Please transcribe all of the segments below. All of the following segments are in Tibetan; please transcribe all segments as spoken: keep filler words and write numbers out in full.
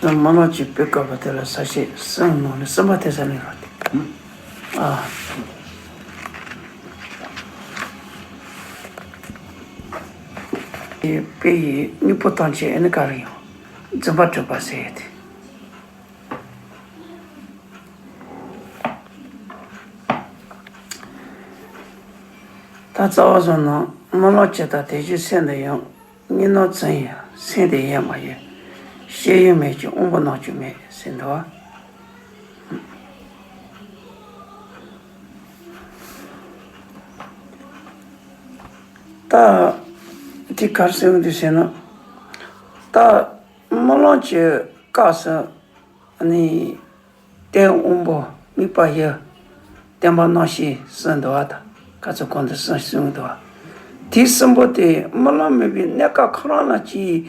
རྨི་ལམ་གྱི་དཔེ་བཀོད་པ་དེ་ལ་ས་བཤད་གསུམ་ནང་ནས་གསུམ་པ་དེ་ས་ནས་རོ། དེ་ཨ། དེ་དཔེ་ཡི་དངོས་པོ་ཐམས་ཅད་ཨ་ནི་ག་རེ་ཡོད། རྫུན་པ་གྲུབ་པ་ཟེར་ཡས་དེ། ད་རྩ་བ་བཟུང་ན་རྨི་ལམ་ཇི་ལྟར་དེ་བཞིན་སེམས་དང་ཡང་། གཉིས་སྣང་རྫུན་ཡང་སེམས་དེ་ཡེ་མ་ཡེ། ཤེས་ཡུལ་མེད་ཅིང་དབང་པོ་སྣང་བཅུད་མེད་ཟེར་འདུག་བ། ད་དེ་ག་རེ་ཟེར་གྱི་འདུག་ཟེར་ན། ད་རྨི་ལམ་གྱི་སྐབས་སུ་ནི། རྟེན་དབང་པོ་དམིགས་པ་ཡི། བརྟེན་པ་རྣམ་ཤེས་གསུམ་འདུག་བ་དང་། ག་ཚོད་གོང་དུ་གསུམ་གསུམ་འདུག་བ། དེ་གསུམ་པོ་དེ་རྨི་ལམ་མེད་པའི་གནས་སྐབས་ཁོ་རང་ལ་ཅིག་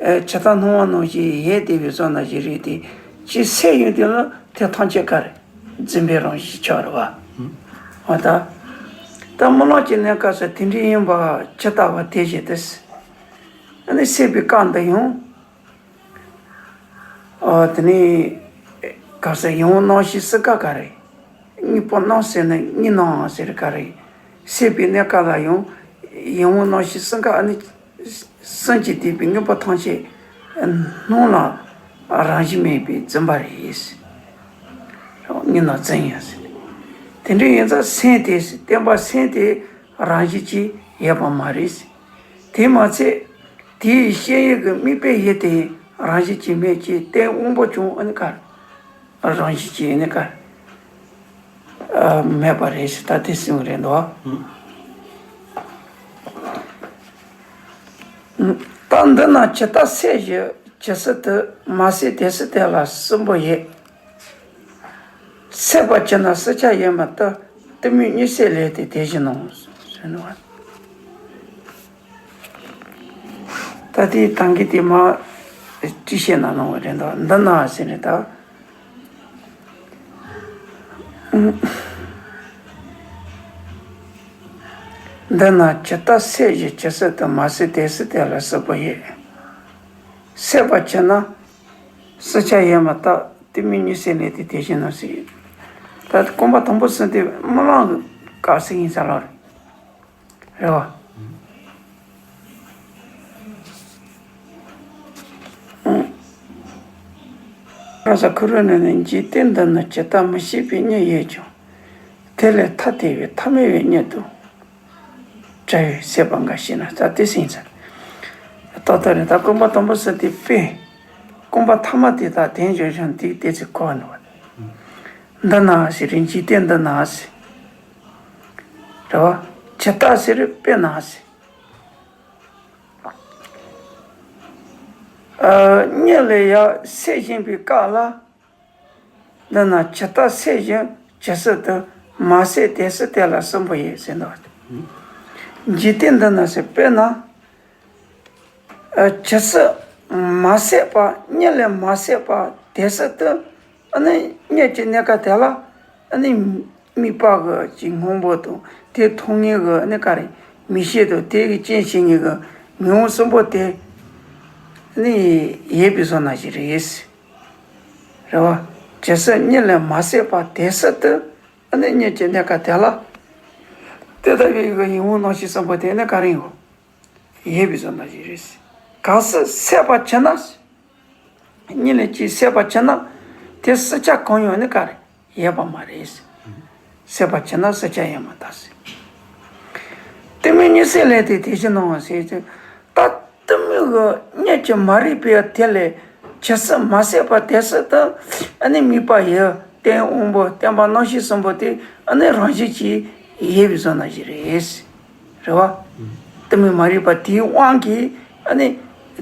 ཇི་ལྟར་སྣང་བ་ནང་བཞིན་ཡལ་བསྡད་པའི་བཟོ་ན་ཞིག་རེད་དེ། ཅིག་སད་ཡོང་དུས་ལ་དེ་ཐམས་ཅད་ག་རེ། རྫུན་པའི་རང་བཞིན་ཆགས་རེད་བ། འོ་ད། ད་རྨི་ལམ་གྱི་གནས་སྐབས་སུ་དེ་འདྲའི་ཡིན་པ་ཇི་ལྟ་བ་དེ་བཞིན་ཏེ། ཨ་ནི་སད་པའི་སྐབས་འདི་ཡང་། ཨ། དེ་ནས་ག་ས་ཡིད་དབང་རྣམ་ཤེས་གསུམ་ཀ་ག་རེ། དངོས་པོ་སྣང་ཟེར་ན་གཉིས་སྣང་ཟེར་ག་རེ། སད་པའི་གནས་སྐབས་ལ་ཡང་ཡིད་དབང་རྣམ་ཤེས་གསུམ་ཀ་ཨ་ནི་གསུམ་གྱིས་བསྡུས་པའི་དངོས་པོ་ཐམས་ཅད་སྣང་ལ་རང་བཞིན་མེད་པའི་རྫུན་པ་རེད། གཉིས་སྣང་རྫུན་ཡང་ཟེར། དེ་འདྲ་ཡིན་ཙང་སེམས་དེ་བརྟེན་པ་སེམས་དེ་རང་བཞིན་གྱིས་ཡལ་བ་མ་རེད། དེས་མ་ཚད། དེའི་ཤེས་ཡུལ་གྱི་དམིགས་པའི་ཡུལ་དེ་རང་བཞིན་གྱིས་མེད་ཅིང་རྟེན་དབང་པོ་ཀྱང་ཨ་ནི་ག་རེ། རང་བཞིན་གྱིས་ཨ་ནི་ག་རེ། མེད་པ་རེད་ཟེར། ད་དེ་གསུངས་རེད་འདུག་བ། ད་འདི་ན་ཇི་ལྟར་སད་བཞིན་ཇི་སྲིད་དུ། མ་སད་དེ་སྲིད་དེ་ལ་གསུམ་པོ་ཡལ། སད་པ་ཇི་ན་སྲིད་ཆགས་ཡལ་མ་ཐག་གཏི་མུག་གཉིད་སད་ལས་དེ་དེ་བཞིན་ནོ། ཟེར་ནོ། ད་དེའི་ཐང་གི་དེ་མ་བྲིས་བཤད་ན་ནོ་རེད་འདུག་འདི་ན་ཟེར་ནས་ད། འདི་ན་ཇི་ལྟར་སད་བཞིན་ཇི་སྲིད་དུ། མ་སད་དེ་སྲིད་དེ་ལ་གསུམ་པོ་ཡལ། སད་པ་ཇི་ན་སྲིད་ཆགས་ཡལ་མ་ཐག་གཏི་མུག་གཉིད་སད་ལས་དེ་དེ་བཞིན་ནོ་ཟེར། ད་སྐོར་བ་དང་པོ་གསུམ་དེ་རྨི་ལམ་གྱི་སྐབས་སུ་ཡིན་ས་ལ་རེད། རེད་བ། ཨ། ཁ་ས་ཁུ་རུ་ནི་ནི། འཇིག་རྟེན་འདི་ན་ཇི་ལྟར་མི་ཤེས་པའི་གཉིད་ཡལ་ཀྱང་། དེ་ལས་ཐ་དད་པའི་ཐ་མལ་པའི་གཉིད་དུ་བྲལ་བའི་སད་པ་འགའ་ཞིག་ན། ད་དེ་ཟིན་ཚར། ཏག་ཏག་རེད། ད་སྐོར་བ་དང་པོ་ཟེར་དེ་དཔེ། སྐོར་བ་ཐ་མ་དེ་དག་དེང་འཇོག་ཞིང་འདི་དེ་ཚེ་གོ་བ་འདུག་བ། འདི་ན་ཟེར་རེད། འཇིག་རྟེན་འདི་ན་ཟེར། རེད་བ། ཇི་ལྟར་ཟེར་དཔེར་ན་ཟེར། ཨ། གཉིད་ལས་ཡར་སད་བཞིན་པའི་སྐབས་ལ། འདི་ན་ཇི་ལྟར་སད་བཞིན་ཇི་སྲིད་དུ། མ་སད་དེ་སྲིད་དེ་ལ་གསུམ་པོ་ཡལ་ཟེར་འདུག་བ། འཇིག་རྟེན་འདི་ན་ཟེར་དཔེར་ན། ཨ། ཇི་སྲིད་མ་སད་པ། གཉིད་ལས་མ་སད་པ་དེ་སྲིད་དུ། ཨ་ནི་གཉིད་ཀྱི་གནས་སྐབས་དེ་ལ་ཨ་ནི་དམིགས་པ་གི་ཅིག་སྔོན་པོ་དང་དེ་མཐོང་ངེས་གི་ཨ་ནི་ག་རེ། མིག་ཤེས་དང་དེ་གི་རྐྱེན་བྱེད་ངེས་གི་ངེས་དབང་གསུམ་པོ་དེ་ཨ་ནི་ཡལ་བའི་བཟོ་ན་ཞིག་རེད། རེད་བ། ཇི་སྲིད་གཉིད་ལས་མ་སད་པ་དེ་སྲིད་དུ་ཨ་ནི་གཉིད་ཀྱི་གནས་སྐབས་དེ་ལ་དེ་ལྟ་བུའི་གི་ཡིད་དབང་རྣམ་ཤེས་གསུམ་པོ་དེ་ནི་ག་རེ་ཡོད། ཡལ་བའི་བཟོ་ན་ཞིག་རེད། གལ་སྲིད་སད་པ་བྱས་ན། གཉིད་ལས་ཅིག་སད་པ་བྱས་ན། དེ་སྲིད་ཆགས་གང་ཡོད་ནི་ག་རེ་ཡལ་བ་མ་རེད། སད་པ་བྱས་ན་སྲིད་ཆགས་ཡལ་མ་ཐག་ཟེར། གཏི་མུག་གཉིད་སད་ལས་དེ་དེ་བཞིན་ནོ་ཟེར་ཏེ། ད་གཏི་མུག་གི་གཉིད་ཀྱི་མ་རིག་པའི་དེ་ལས་ཇི་སྲིད་མ་སད་པ་དེ་སྲིད་དུ་ཨ་ནི་དམིགས་པ་ཡི་རྟེན་དབང་པོ་བརྟེན་པ་རྣམ་ཤེས་གསུམ་པོ་དེ་ཨ་ནི་རང་བཞིན་གྱིས་ཡལ་བའི་བཟོ་ན་ཞིག་རེད། རེད་བ། གཏི་མུག་མ་རིག་པ་དེའི་དབང་གིས་ཨ་ནི་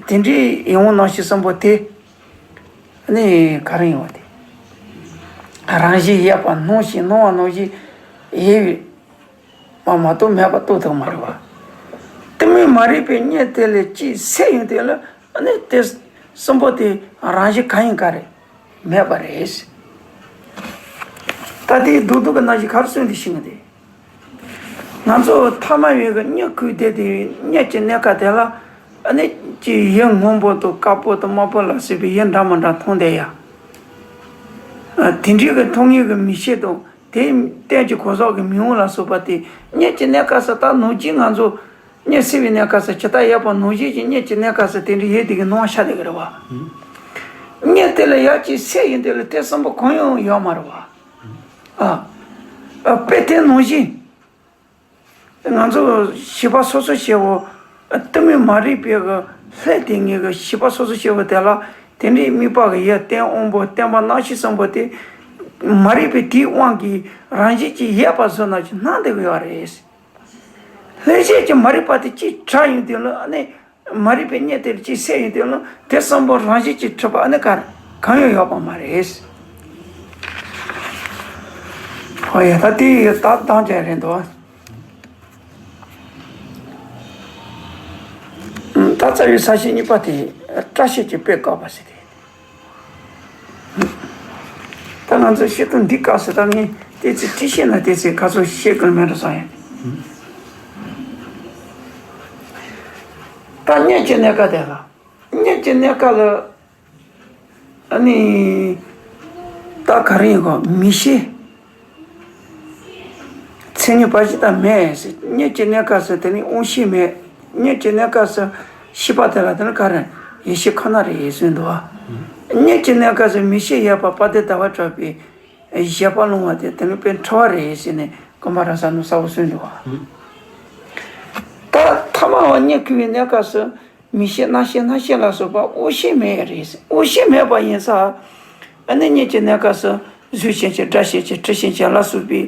དེ་འདྲའི་ཡིད་དབང་རྣམ་ཤེས་གསུམ་པོ་དེ་ཨ་ནི་ག་རེ་ཡོང་བ་དེ། རང་བཞིན་ཡལ་བ་སྣང་ཞིང་སྣང་བ་ནང་བཞིན་ཡལ་བའི་མ་མ་གཏོགས་མེད་པ་རྟོགས་ཐུབ་མ་རེད་བ། གཏི་མུག་མ་རིག་པའི་གཉིད་དེ་ལས་ཅིག་སད་ཡོང་དུས་ལ་ཨ་ནི་དེ་གསུམ་པོ་དེ་རང་བཞིན་གང་ཡིན་ག་རེ་མེད་པ་རེད། ད་དེའི་རྡོག་རྡོག་གི་ནང་བཞིན་ག་རེ་གསུངས་ཏེ་ཤེས་ངེས་དེ། ང་ཚོ་ཐ་མལ་པའི་གི་གཉིད་ཁུག་བསྡད་དེ་གཉིད་ཀྱི་གནས་སྐབས་དེ་ལ་ ཨ་ནི་ཅི་ཡི་སྔོན་པོ་དང་དཀར་པོ་དང་དམར་པོ་ལ་སོགས་པའི་ཡི་འདྲ་མི་འདྲ་མཐོང་བསྡད་ཡ། ཨ་དེ་འདྲའི་གི་མཐོང་ཡས་གི་མིག་ཤེས་དང་དེ་རྟེན་གྱི་གོ་ཟག་གི་མིག་འོང་ལ་སོགས་པ་དེ་གཉིད་ཀྱི་གནས་སྐབས་སུ་ད་ནང་བཞིན་ང་ཚོ་གཉིད་སད་པའི་གནས་སྐབས་སུ་ཇི་ལྟར་ཡོད་པ་ནང་བཞིན་གྱི་གཉིད་ཀྱི་གནས་སྐབས་སུ་དེ་འདྲའི་ཡི་དེ་གི་སྣང་བ་ཤར་བསྡད་གི་རེད་བ། གཉིད་དེ་ལ་ཡར་ཅིག་སད་ཡོང་དུས་ལ་དེ་གསུམ་པོ་གང་ཡང་ཡོད་མ་རེད་བ། ཨ། ཨ་དཔེ་དེ་ནང་བཞིན། ང་ཚོ་བྱིས་པ་སོ་སོ་སྐྱེ་བོ། གཏི་མུག་མ་རིག་པའི་གི་ལྷད་དེ་ངེད་ཀྱི་བྱིས་པ་སོ་སོ་སྐྱེ་བོ་དེ་ལ་དེ་འདྲའི་དམིགས་པ་གི་ཡུལ་རྟེན་དབང་པོ་བརྟེན་པ་རྣམ་ཤེས་གསུམ་པོ་དེ། མ་རིག་པའི་དེའི་དབང་གིས་རང་བཞིན་གྱིས་ཡོད་པ་བཟོ་ན་ཅིག་སྣང་བསྡད་ཀྱི་ཡོད་རེད། ལྷད་བྱེད་ཀྱི་མ་རིག་པ་དེ་གཅིག་བྲལ་ཡོང་དུས་ལ་ཨ་ནི། མ་རིག་པའི་གཉིད་དེ་ལ་ཅིག་སད་ཡོང་དུས་ལ་དེ་གསུམ་པོ་རང་བཞིན་གྱིས་གྲུབ་པ་ཨ་ནི་ག་རེ་གང་ཡང་ཡོད་པ་མ་རེད། ཧོ་ཡ་ད་དེ་ཡི་ད་དང་ཅན་རེད་འདུག་ད་རྩ་བའི་ས་བཅད་གཉིས་པ་དེ་བཀྲ་ཤིས་ཀྱི་དཔེ་བཀག་པ་ཟེར་ཏེ། ད་ང་ཚོ་བཤད་དོན་འདི་སྐབས་སུ་ད་ངས་དེ་ཚེ་ཁྲིད་ཤེས་ན་དེ་ཚེ་ཁ་སང་བཤད་དགོས་མེད་འགྲོ་བསམ་ཡོད། ད་གཉིད་ཀྱི་གནས་སྐབས་དེ་ལ་གཉིད་ཀྱི་གནས་སྐབས་ལ་ཨ་ནི། ད་ག་རེ་ཡིན་གོ་མིག་ཤེས། མཚན་ཉིད་པ་ཅིག་ད་མེད། གཉིད་ཀྱི་གནས་སྐབས་སུ་དེ་ནི་དབང་ཤེས་མེད། གཉིད་ཀྱི་གནས་སྐབས་སུ་ཤེས་པ་དེ་ལ་དེ་ནི་ག་རེ་ཡེ་ཤེས་ཁོ་ན་རེད་ཟེར་འདུག་བ། གཉིད་ཀྱི་གནས་སྐབས་སུ་མིག་ཤེས་ཡོད་པ་དཔལ་ལྡན་ཟླ་བ་གྲགས་པའི་བཞད་པ་ལོང་བ་དེ་དེ་ནི་དཔེ་འཕྲོ་བ་རེད་ཟེར་ནས་དགོན་པ་ར་ས་ནུ་ས་བོ་གསུངས་འདུག་བ། ད་ཐ་མ་བ་གཉིད་ཁུག་པའི་གནས་སྐབས་སུ། མིག་ཤེས་རྣ་ཤེས་སྣ་ཤེས་ལ་སོགས་པ་དབང་ཤེས་མེད་རེད། དབང་ཤེས་མེད་པ་ཡིན་ཙང་ཨ་ནི་གཉིད་ཀྱི་གནས་སྐབས་སུ་གཟུགས་ཅན་གྱི་སྒྲ་ཅན་གྱི་དྲི་ཅན་གྱི་ལ་སོགས་པའི་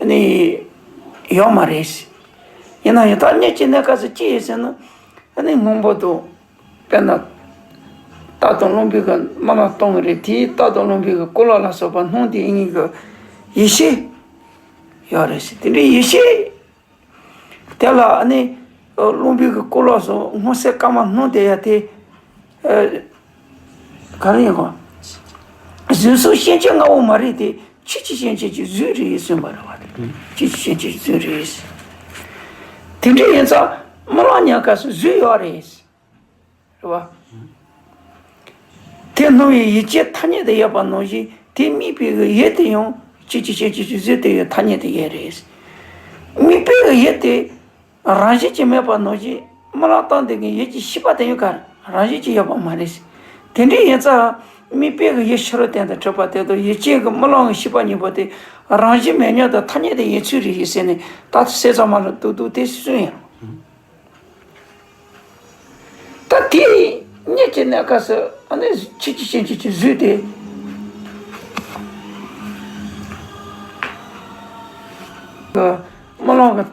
ཨ་ནི་ཡོད་མ་རེད། ཡིན་ན་ཡང་ད་གཉིད་ཀྱི་གནས་སྐབས་སུ་ཅི་ཡོད་ཟེར་ན་ཨ་ནི་སྔོན་པོ་དང་དཔེར་ན་རྟ་དང་རློན་པའི་གི་རྨི་ལམ་སྟོང་གི་རེད། དེའི་རྟ་དང་རློན་པའི་གི་སྐོར་ལ་ལ་སོགས་པ་སྣང་དེ་གཉིས་ཀྱི་ཡེ་ཤེས་ཡོད་རེད་ཟེར། དེ་འདྲའི་ཡེ་ཤེས། དེ་ལ་ཨ་ནི་རློན་པའི་གི་སྐོར་ལ་སོགས་སྔོ་སེར་དཀར་དམར་སྣང་དེ་ཡ་དེ་ག་རེ་ཡིན་གོ། གཟུགས་སོགས་སྐྱེ་མཆེད་ལྔ་པོ་མ་རེད་དེ་ཆོས་ཅན་སྐྱེ་མཆེད་ཀྱི་གཟུགས་རེད་གསུངས་པ་རེད་བ། དེ་ཆོས་ཅན་སྐྱེ་མཆེད་ཀྱི་གཟུགས་རེད། དེ་འདྲ་ཡིན་ཙང་རྨི་ལམ་ཉལ་སྐབས་སུ་གཟུགས་ཡོད་རེད། རེད་བ། དེ་སྣང་བའི་ཡུལ་ཅན་ཐ་སྙད་དུ་ཡོད་པ་ནང་བཞིན་དེ་དམིགས་པའི་གི་ཡུལ་དེ་ཡང་ཆོས་ཅན་སྐྱེ་མཆེད་ཀྱི་གཟུགས་དེ་ཡང་ཐ་སྙད་དུ་ཡོད་རེད། དམིགས་པའི་གི་ཡུལ་དེ་རང་བཞིན་གྱིས་མེད་པ་ནང་བཞིན་རྨི་ལམ་སྟོང་དེ་གི་ཡུལ་གྱི་ཤེས་པ་དེ་ཡང་ག་རང་བཞིན་གྱིས་ཡོད་པ་མ་རེད། དེ་འདྲ་ཡིན་ཙང་དམིགས་པའི་གི་ཡུལ་ཕྱི་རོལ་སྟེང་དུ་གྲུབ་པ་དེ་དང་ཡུལ་ཅན་གྱི་རྨི་ལམ་གྱི་ཤེས་པ་གཉིས་པོ་དེ་རང་བཞིན་མེད་ཉིད་དུ་ཐ་སྙད་དུ་ཡིན་ཚུལ་རེད་ཟེར་ནས་ད་ལྟ་སེམས་ཙམ་མ་ལ་ཏུ་ཏུ་དེ་གསུངས་ཡིན། ད་དེ་གཉིད་ཀྱི་གནས་སྐབས་སུ་ཨ་ནི་ཆོས་ཅན་སྐྱེ་མཆེད་ཀྱི་གཟུགས་དེ། རྨི་ལམ་གྱི་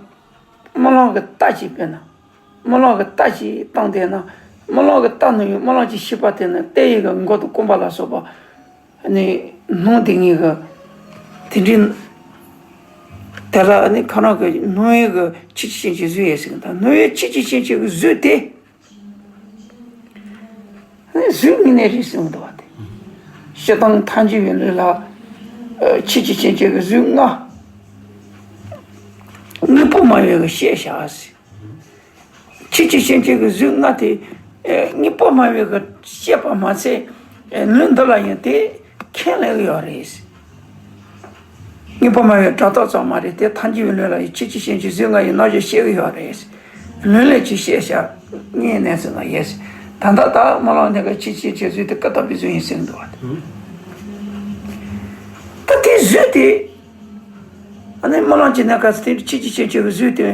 རྨི་ལམ་གྱི་རྟ་ཅིག་དཔེར་ན། རྨི་ལམ་གྱི་རྟ་ཅིག་བཏང་བསྡད་ན། རྨི་ལམ་གྱི་རྟ་ནང་བཞིན་རྨི་ལམ་གྱི་ཤེས་པ་དེ་ནི་རྟའི་ཡི་གེ་མགོ་དང་རྐང་པ་ལ་སོགས་པ། ནི་སྣང་དེ་ཉིད་ཀྱི་དེ་འདྲའི་དེ་ལ་ནི་ཁོ་རང་གི་སྣང་བའི་གི་ཆོས་ཅན་སྐྱེ་མཆེད་ཀྱི་གཟུགས་ཡོད་ཟེར་གི་འདུག་སྣང་བའི་ཆོས་ཅན་སྐྱེ་མཆེད་ཀྱི་གཟུགས་དེ་ནི་གཟུགས་དངོས་གནས་རེད་གསུངས་འདུག་བ། དེ་སྤྱིར་བཏང་ཐལ་འགྱུར་བའི་ལུགས་ལ་ཆོས་ཅན་སྐྱེ་མཆེད་ཀྱི་གཟུགས་ལྔ་དངོས་པོ་སྨྲ་བའི་གི་ཤེས་བྱ་ཟེར། ཆོས་ཅན་སྐྱེ་མཆེད་ཀྱི་གཟུགས་ལྔ་དེ་དངོས་པོ་སྨྲ་བའི་གི་བཤད་པ་མ་ཚད་ལུགས་འདི་ལ་ཡང་དེ་ཁས་ལེན་གྱི་ཡོད་རེད། དངོས་པོ་སྨྲ་བའི་སྒྲ་རྟག་ཙམ་མ་རེད་དེ་ཐལ་འགྱུར་བའི་ལུགས་ལ་ཡང་ཆོས་ཅན་སྐྱེ་མཆེད་ཀྱི་གཟུགས་ལྔ་ཡི་རྣམ་གཞག་བཤད་ཀྱི་ཡོད་རེད། ལུགས་ལས་ཀྱི་བཤད་བྱ་ངའི་གནས་ཚུལ་ལ་ཡོད། ད་ལྟ་ད་རྨི་ལམ་གནས་སྐབས་ཆོས་ཅན་སྐྱེ་མཆེད་གཟུགས་དེ་ཀུན་བརྟགས་པའི་གཟུགས་ཡིན་ཟེར་གྱི་འདུག་བ། ད་དེ་གཟུགས་དེ། ཨ་ནི་རྨི་ལམ་གྱི་གནས་སྐབས་སུ་དེ་ཆོས་ཅན་སྐྱེ་མཆེད་ཀྱི་གཟུགས་དེ།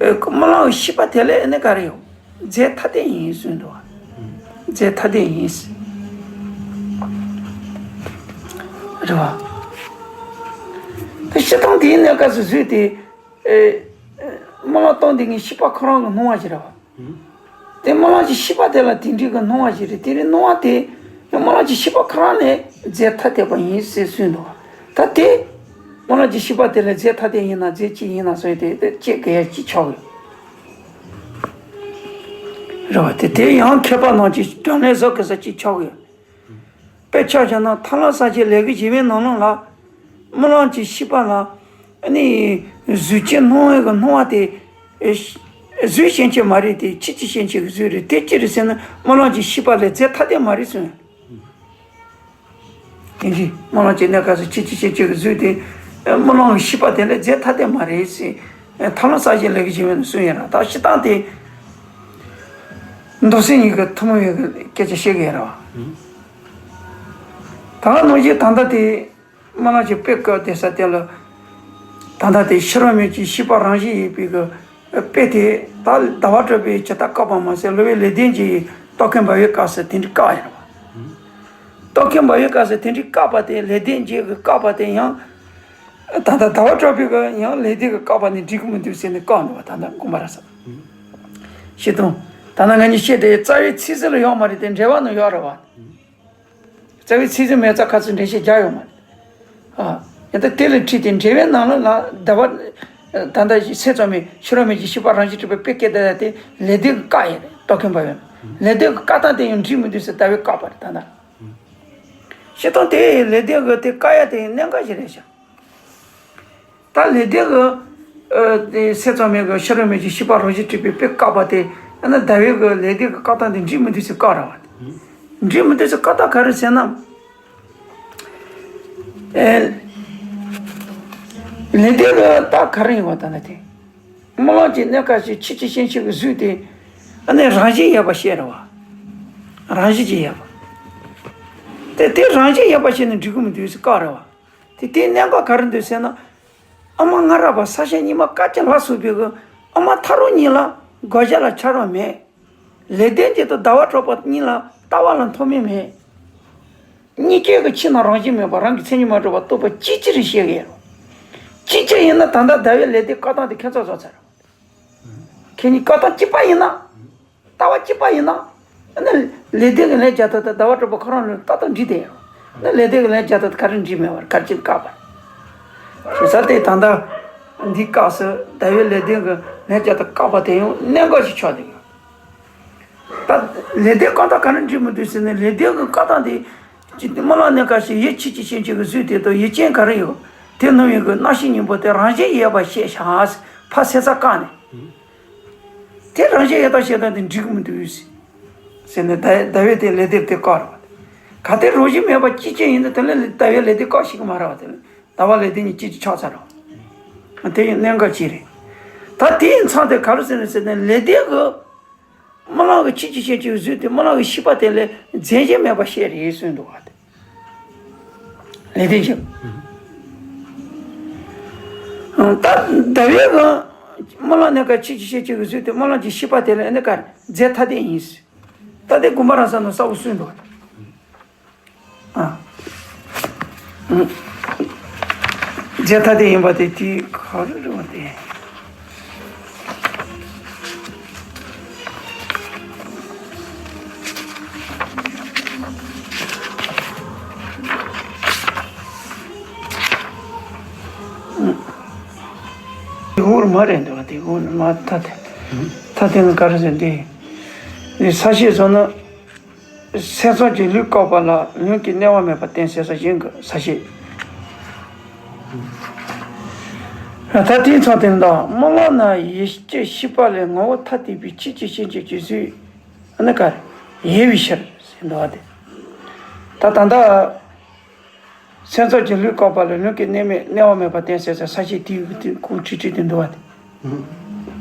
རྨི་ལམ་གྱི་ཤེས་པ་དེ་ལས་ཨ་ནི་ག་རེ་ཡོད། རྫས་ཐ་དད་ཡིན་གསུངས་འདུག་རྫས་ཐ་དད་ཡིན། རེད་བ། དེ་སྤྱིར་བཏང་དེའི་གནས་སྐབས་སུ་གཟུགས་དེ། རྨི་ལམ་སྟོང་དེ་ངའི་ཤེས་པ་ཁོ་རང་གི་སྣང་བ་ཞིག་རེད་བ། དེ་རྨི་ལམ་གྱི་ཤེས་པ་དེ་ལ་དེ་འདྲའི་གི་སྣང་བ་ཞིག་རེད། དེ་རིང་སྣང་བ་དེ་རྨི་ལམ་གྱི་ཤེས་པ་ཁོ་རང་ལས་རྫས་ཐ་དད་པ་ཡིན་ཟེར་གསུངས་འདུག་ད་དེ་རྨི་ལམ་གྱི་ཤེས་པ་དེ་ལ་རྫས་ཐ་དད་ཡིན་ན་རྫས་གཅིག་ཡིན་ན་ཟེར་དེ་དེ་གཅིག་གི་ཡ་གཅིག་ཆགས་ཡོད། རེད་བ། དེ་དེ་ཡང་མཁས་པ་རྣམས་ཀྱིས་གྲངས་ལས་བཟོ་དགོས་ས་གཅིག་ཆགས་ཡོད། དཔེ་ཆ་བཞག་ན་ཐར་ལམ་གསལ་བྱེད་ལེའུ་བཞི་པའི་ནང་ལོགས་ལ། རྨི་ལམ་གྱི་ཤེས་པ་ལ་ནི་གཟུགས་ཅན་སྣང་བའི་གི་སྣང་བ་དེ། ཨེ། གཟུགས་སྐྱེ་མཆེད་མ་རེད་དེ། ཆོས་ཅན་སྐྱེ་མཆེད་ཀྱི་གཟུགས་རེད། དེ་ཅི་རེད་ཟེར་ན་རྨི་ལམ་གྱི་ཤེས་པ་ལས་རྫས་ཐ་དད་མ་རེད་གསུངས། དེ་འདྲའི་རྨི་ལམ་གྱི་གནས་སྐབས་སུ་ཆོས་ཅན་སྐྱེ་མཆེད་ཀྱི་གཟུགས་དེ་རྨི་ལམ་གྱི་ཤེས་པ་དེ་ལས་རྫས་ཐ་དད་མ་རེད་ཟེར། ཐར་ལམ་གསལ་བྱེད་ལས་ཀྱི་བྱིན་མོ་ནས་གསུངས་ཡོད་ར། ད་སྤྱིར་བཏང་དེ་མདོ་སེམས་ཉིད་ཀྱི་ཐུན་མོང་བའི་སྐད་ཆ་བཤད་ཀྱི་ཡོད་ར་བ། ད་ག་ནང་བཞིན་ད་ལྟ་དེ། རྨི་ལམ་གྱི་དཔེ་བཀོད་དེ་ས་དེ་ལ། ད་ལྟ་དེ་ཕྱི་རོལ་མེད་ཀྱི་ཤེས་པ་རང་བཞིན་ཡོད་པའི་གི་དཔེ་དེ་ད་ཟླ་བ་གྲགས་པས་ཇི་ལྟར་བཀག་པ་མ་ཟད། སློབ་དཔོན་ལེགས་ལྡན་འབྱེད་ཀྱིས་རྟོག་གེ་འབར་བའི་སྐབས་སུ་དེ་འདྲའི་བཀག་ཡོད་རེད་བ། རྟོག་གེ་འབར་བའི་སྐབས་སུ་དེ་འདྲའི་བཀག་པ་དེ་ལེགས་ལྡན་འབྱེད་ཀྱིས་བཀག་པ་དེ་ཡང་། ད་ལྟ་ཟླ་བ་གྲགས་པས་གི་ཡང་ལེགས་ལྡན་གྱིས་བཀག་པ་ནི་འགྲིག་གི་མི་འདུག་ཟེར་ནས་བཀག་འདུག་བ། ད་ལྟ་དགོངས་པ་རབ་གསལ་ཞིག་དང་། ད་ལྟ་ང་གཉིས་བཤད་དེ་རྩ་བའི་ཚིག་ཟིན་ལ་ཡོད་མ་རེད་དེ། འགྲེལ་པ་ནང་ཡོད་རེད་བ། རྩ་བའི་ཚིག་ཟིན་མེད་ཙང་ཁ་ཚིག་འགྲེལ་བཤད་རྒྱག་ཡོད་མ་རེད། ཨ། ཡང་ད་དེ་ལས་ཁྲིད་དེ་འགྲེལ་པའི་ནང་ལ་ལ་ཟླ་བ། ད་ལྟ་སེམས་ཙམ་མེད་ཕྱི་རོལ་མེད་ཀྱི་ཤེས་པ་རང་བཞིན་གྲུབ་པའི་དཔེ་སྐད་བརྡ་དེ་ལེགས་ལྡན་གྱིས་བཀག་ཡོད་རེད། རྟོག་གེ་འབར་བས། ལེགས་ལྡན་གྱིས་བཀག་སྟངས་དེ་ཡང་འགྲིག་མི་འདུག་ཟེར་ལྟ་བས་བཀག་པ་རེད་ད་ལྟ། སྤྱིར་བཏང་དེ་ལེགས་ལྡན་གྱིས་དེ་བཀག་ཡ་དེ་གནད་འགག་ཞིག་རེད་ཤག་ད་ལེགས་ལྡན་གྱིས། ཨ། དེ་སེམས་ཙམ་མེད་ཀྱི་ཕྱི་རོལ་མེད་ཀྱི་ཤེས་པ་རང་བཞིན་གྲུབ་པའི་དཔེ་བཀག་པ་དེ། ཨ་ནི་ཟླ་བས་གི་ལེགས་ལྡན་གྱིས་བཀག་སྟངས་དེ་འགྲིག་མི་འདུག་ཟེར་བཀག་རེད་བ། འགྲིག་མི་འདུག་ཟེར་བཀག་སྟངས་ག་རེ་ཟེར་ན། ཨེ། ལེགས་ལྡན་གྱིས་ད་ག་རེ་ཡིན་བ་ད་ན་དེ། རྨི་ལམ་གྱི་གནས་སྐབས་སུ་ཆོས་ཅན་སྐྱེ་མཆེད་ཀྱི་གཟུགས་དེ། ཨ་ནི་རང་བཞིན་ཡོད་པ་བཤད་རེད་བ། རང་བཞིན་གྱིས་ཡོད་པ། དེ་དེ་རང་བཞིན་ཡོད་པ་བཤད་ན་འགྲིག་གི་མི་འདུག་ཟེར་བཀག་རེད་བ། དེ་དེའི་གནད་འགག་ག་རེ་འདུག་ཟེར་ན། ཨ་མ་ང་ར་བ་ས་ཞིང་ཉི་མ་སྐར་གཅིག་ལ་སོགས་པའི་གི་ཨ་མ་ཐག་རིང་གཉིས་ལ་དགོད་བྱ་ལ་ཆ་རོགས་མེད། ལེགས་ལྡན་འབྱེད་དང་ཟླ་བ་གྲགས་པ་གཉིས་ལ་ལྟ་བ་ལ་མཐོ་དམན་མེད། གཉིས་ཀའི་གི་ཆོས་རྣམས་རང་བཞིན་མེད་པར་རང་གི་མཚན་ཉིད་མ་གྲུབ་པར་རྟོགས་པ་གཅིག་གཅིག་རེད་བཤད་གི་ཡོད། གཅིག་གཅིག་ཡིན་ན་ད་ལྟ་ཟླ་བས་ལེགས་ལྡན་བཀག་སྟངས་དེ་ཁྱད་མཚར་བཟོ་ཚར། ཁྱེད་གཉིས་བཀག་སྟངས་གཅིག་པ་ཡིན་ན། ལྟ་བ་གཅིག་པ་ཡིན་ན། ཨ་ནི་ལེགས་ལྡན་གྱི་ལན་རྒྱག་སྟངས་དང་ཟླ་བ་གྲགས་པ་ཁོ་རང་ལ་ཏག་ཏག་འགྲིག་དེ་ཡོད། ཨ་ནི་ལེགས་ལྡན་གྱི་ལན་རྒྱག་སྟངས་དེ་ག་རེ་འགྲིག་མེད་པར་ག་རེ་བྱས་བཀག་པ། བྱས་ཙང་དེ་ད་ལྟ་འདིའི་སྐབས་སུ་ཟླ་བས་ལེགས་ལྡན་གྱི་ལན་རྒྱག་སྟངས་བཀག་པ་དེ་ཡང་གནད་འགག་ཅིག་ཆགས་བསྡད་ཡོད། ད་ལེགས་ལྡན་བཀག་སྟངས་ག་རེ་འགྲིག་མི་འདུག་ཟེར་ན། ལེགས་ལྡན་གྱི་བཀག་སྟངས་དེ། ཅི་སྟེ་རྨི་ལམ་གནས་སྐབས་སུ་ཡུལ་ཆོས་ཅན་སྐྱེ་མཆེད་ཀྱི་གཟུགས་དེ་དང་ཡུལ་ཅན་ག་རེ་ཡོད། དེ་རྣམས་ཡོད་ཀྱི་རྣམ་ཤེས་གཉིས་པོ་དེ་རང་བཞིན་ཡོད་པ་བཤད་བཞག་ཕར་སེམས་ཙམ་བཀག་ནས། དེ་རང་བཞིན་ཡོད་པ་བཤད་སྟངས་དེ་འགྲིག་གི་མི་འདུག་ཟེར་ནས་ཟླ་ཟླ་བས་དེ་ལེགས་ལྡན་དེ་བཀག་རེད་བ། གལ་ཏེ་རང་བཞིན་མེད་པ་གཅིག་ཅན་ཡིན་ན་དེ་ལ་ཟླ་བས་ལེགས་ལྡན་བཀག་ཤེས་ཀྱི་མ་རེད་བ། དེ་ལ་ཟླ་བ་ལེགས་ལྡན་གཉིས་གཅིག་ཅིག་ཆགས་ཚར་རེད་བ། དེ་ཡང་གནད་འགག་ཅིག་རེད། ད་དེའི་མཚམས་དེ་ག་རེ་ཟེར་ནས་ཟེར་ན། ལེགས་ལྡན་གྱིས་རྨི་ལམ་གྱི་ཆོས་ཅན་སྐྱེ་མཆེད་ཀྱི་གཟུགས་དེ་རྨི་ལམ་གྱི་ཤེས་པ་དེ་ལས་རྫས་གཞན་མེད་པ་བཤད་རེད་གསུངས་འདུག་བ། དེ་ལེགས་ལྡན་གྱིས། ད་ཟླ་བས་གི་རྨི་ལམ་གནས་སྐབས་ཆོས་ཅན་སྐྱེ་མཆེད་ཀྱི་གཟུགས་དེ་རྨི་ལམ་གྱི་ཤེས་པ་དེ་ལས་ཨ་ནི་ག་རེ་རྫས་ཐ་དད་ཡིན། ད་དེ་དགོངས་པ་རབ་གསལ་ནང་གསལ་པོ་གསུངས་འདུག་བ། ཨ། རྫས་ཐ་དད་ཡིན་པ་དེ་དེའི་ག་རེ་རེད་བ་དེ། འོག་མ་རེད་འདུག་བ། དེ་འོག་མ་ཐ་དད། ཐ་དད་ནི་ག་རེ་ཟེར་འདི། འདི་ས་བཤད་སོང་ན། སེམས་ཙམ་གྱི་ལུས་བཀག་པ་ལ་ལུས་ཀྱི་གནས་པ་མེད་པར་བསྟན་ཟེར་ས་གཞན་གྱི་ས་བཤད། ད་དེའི་མཚམས་དེ་ལ། རྨི་ལམ་ན་ཡུལ་སྐྱེ་ཤེས་པ་ལས་ངོ་བོ་ཐ་དད་པའི་ཆོས་ཅན་སྐྱེ་མཆེད་ཀྱི་གཟུགས་ཨ་ནི་ག་རེ་ཡོད་པའི་ཕྱིར་ཟེར་འདུག་བ་དེ། ད་ད་ལྟ། སེམས་ཙམ་གྱི་ལུས་བཀག་པ་ལ་ལུས་ཀྱི་གནས་མེད་གནས་པ་མེད་པར་བསྟན་ཟེར་ས་ས་བཤད་དེའི་དེ་ཁུངས་ཁྲིག་ཁྲིག་དེ་འདུག་བ་དེ།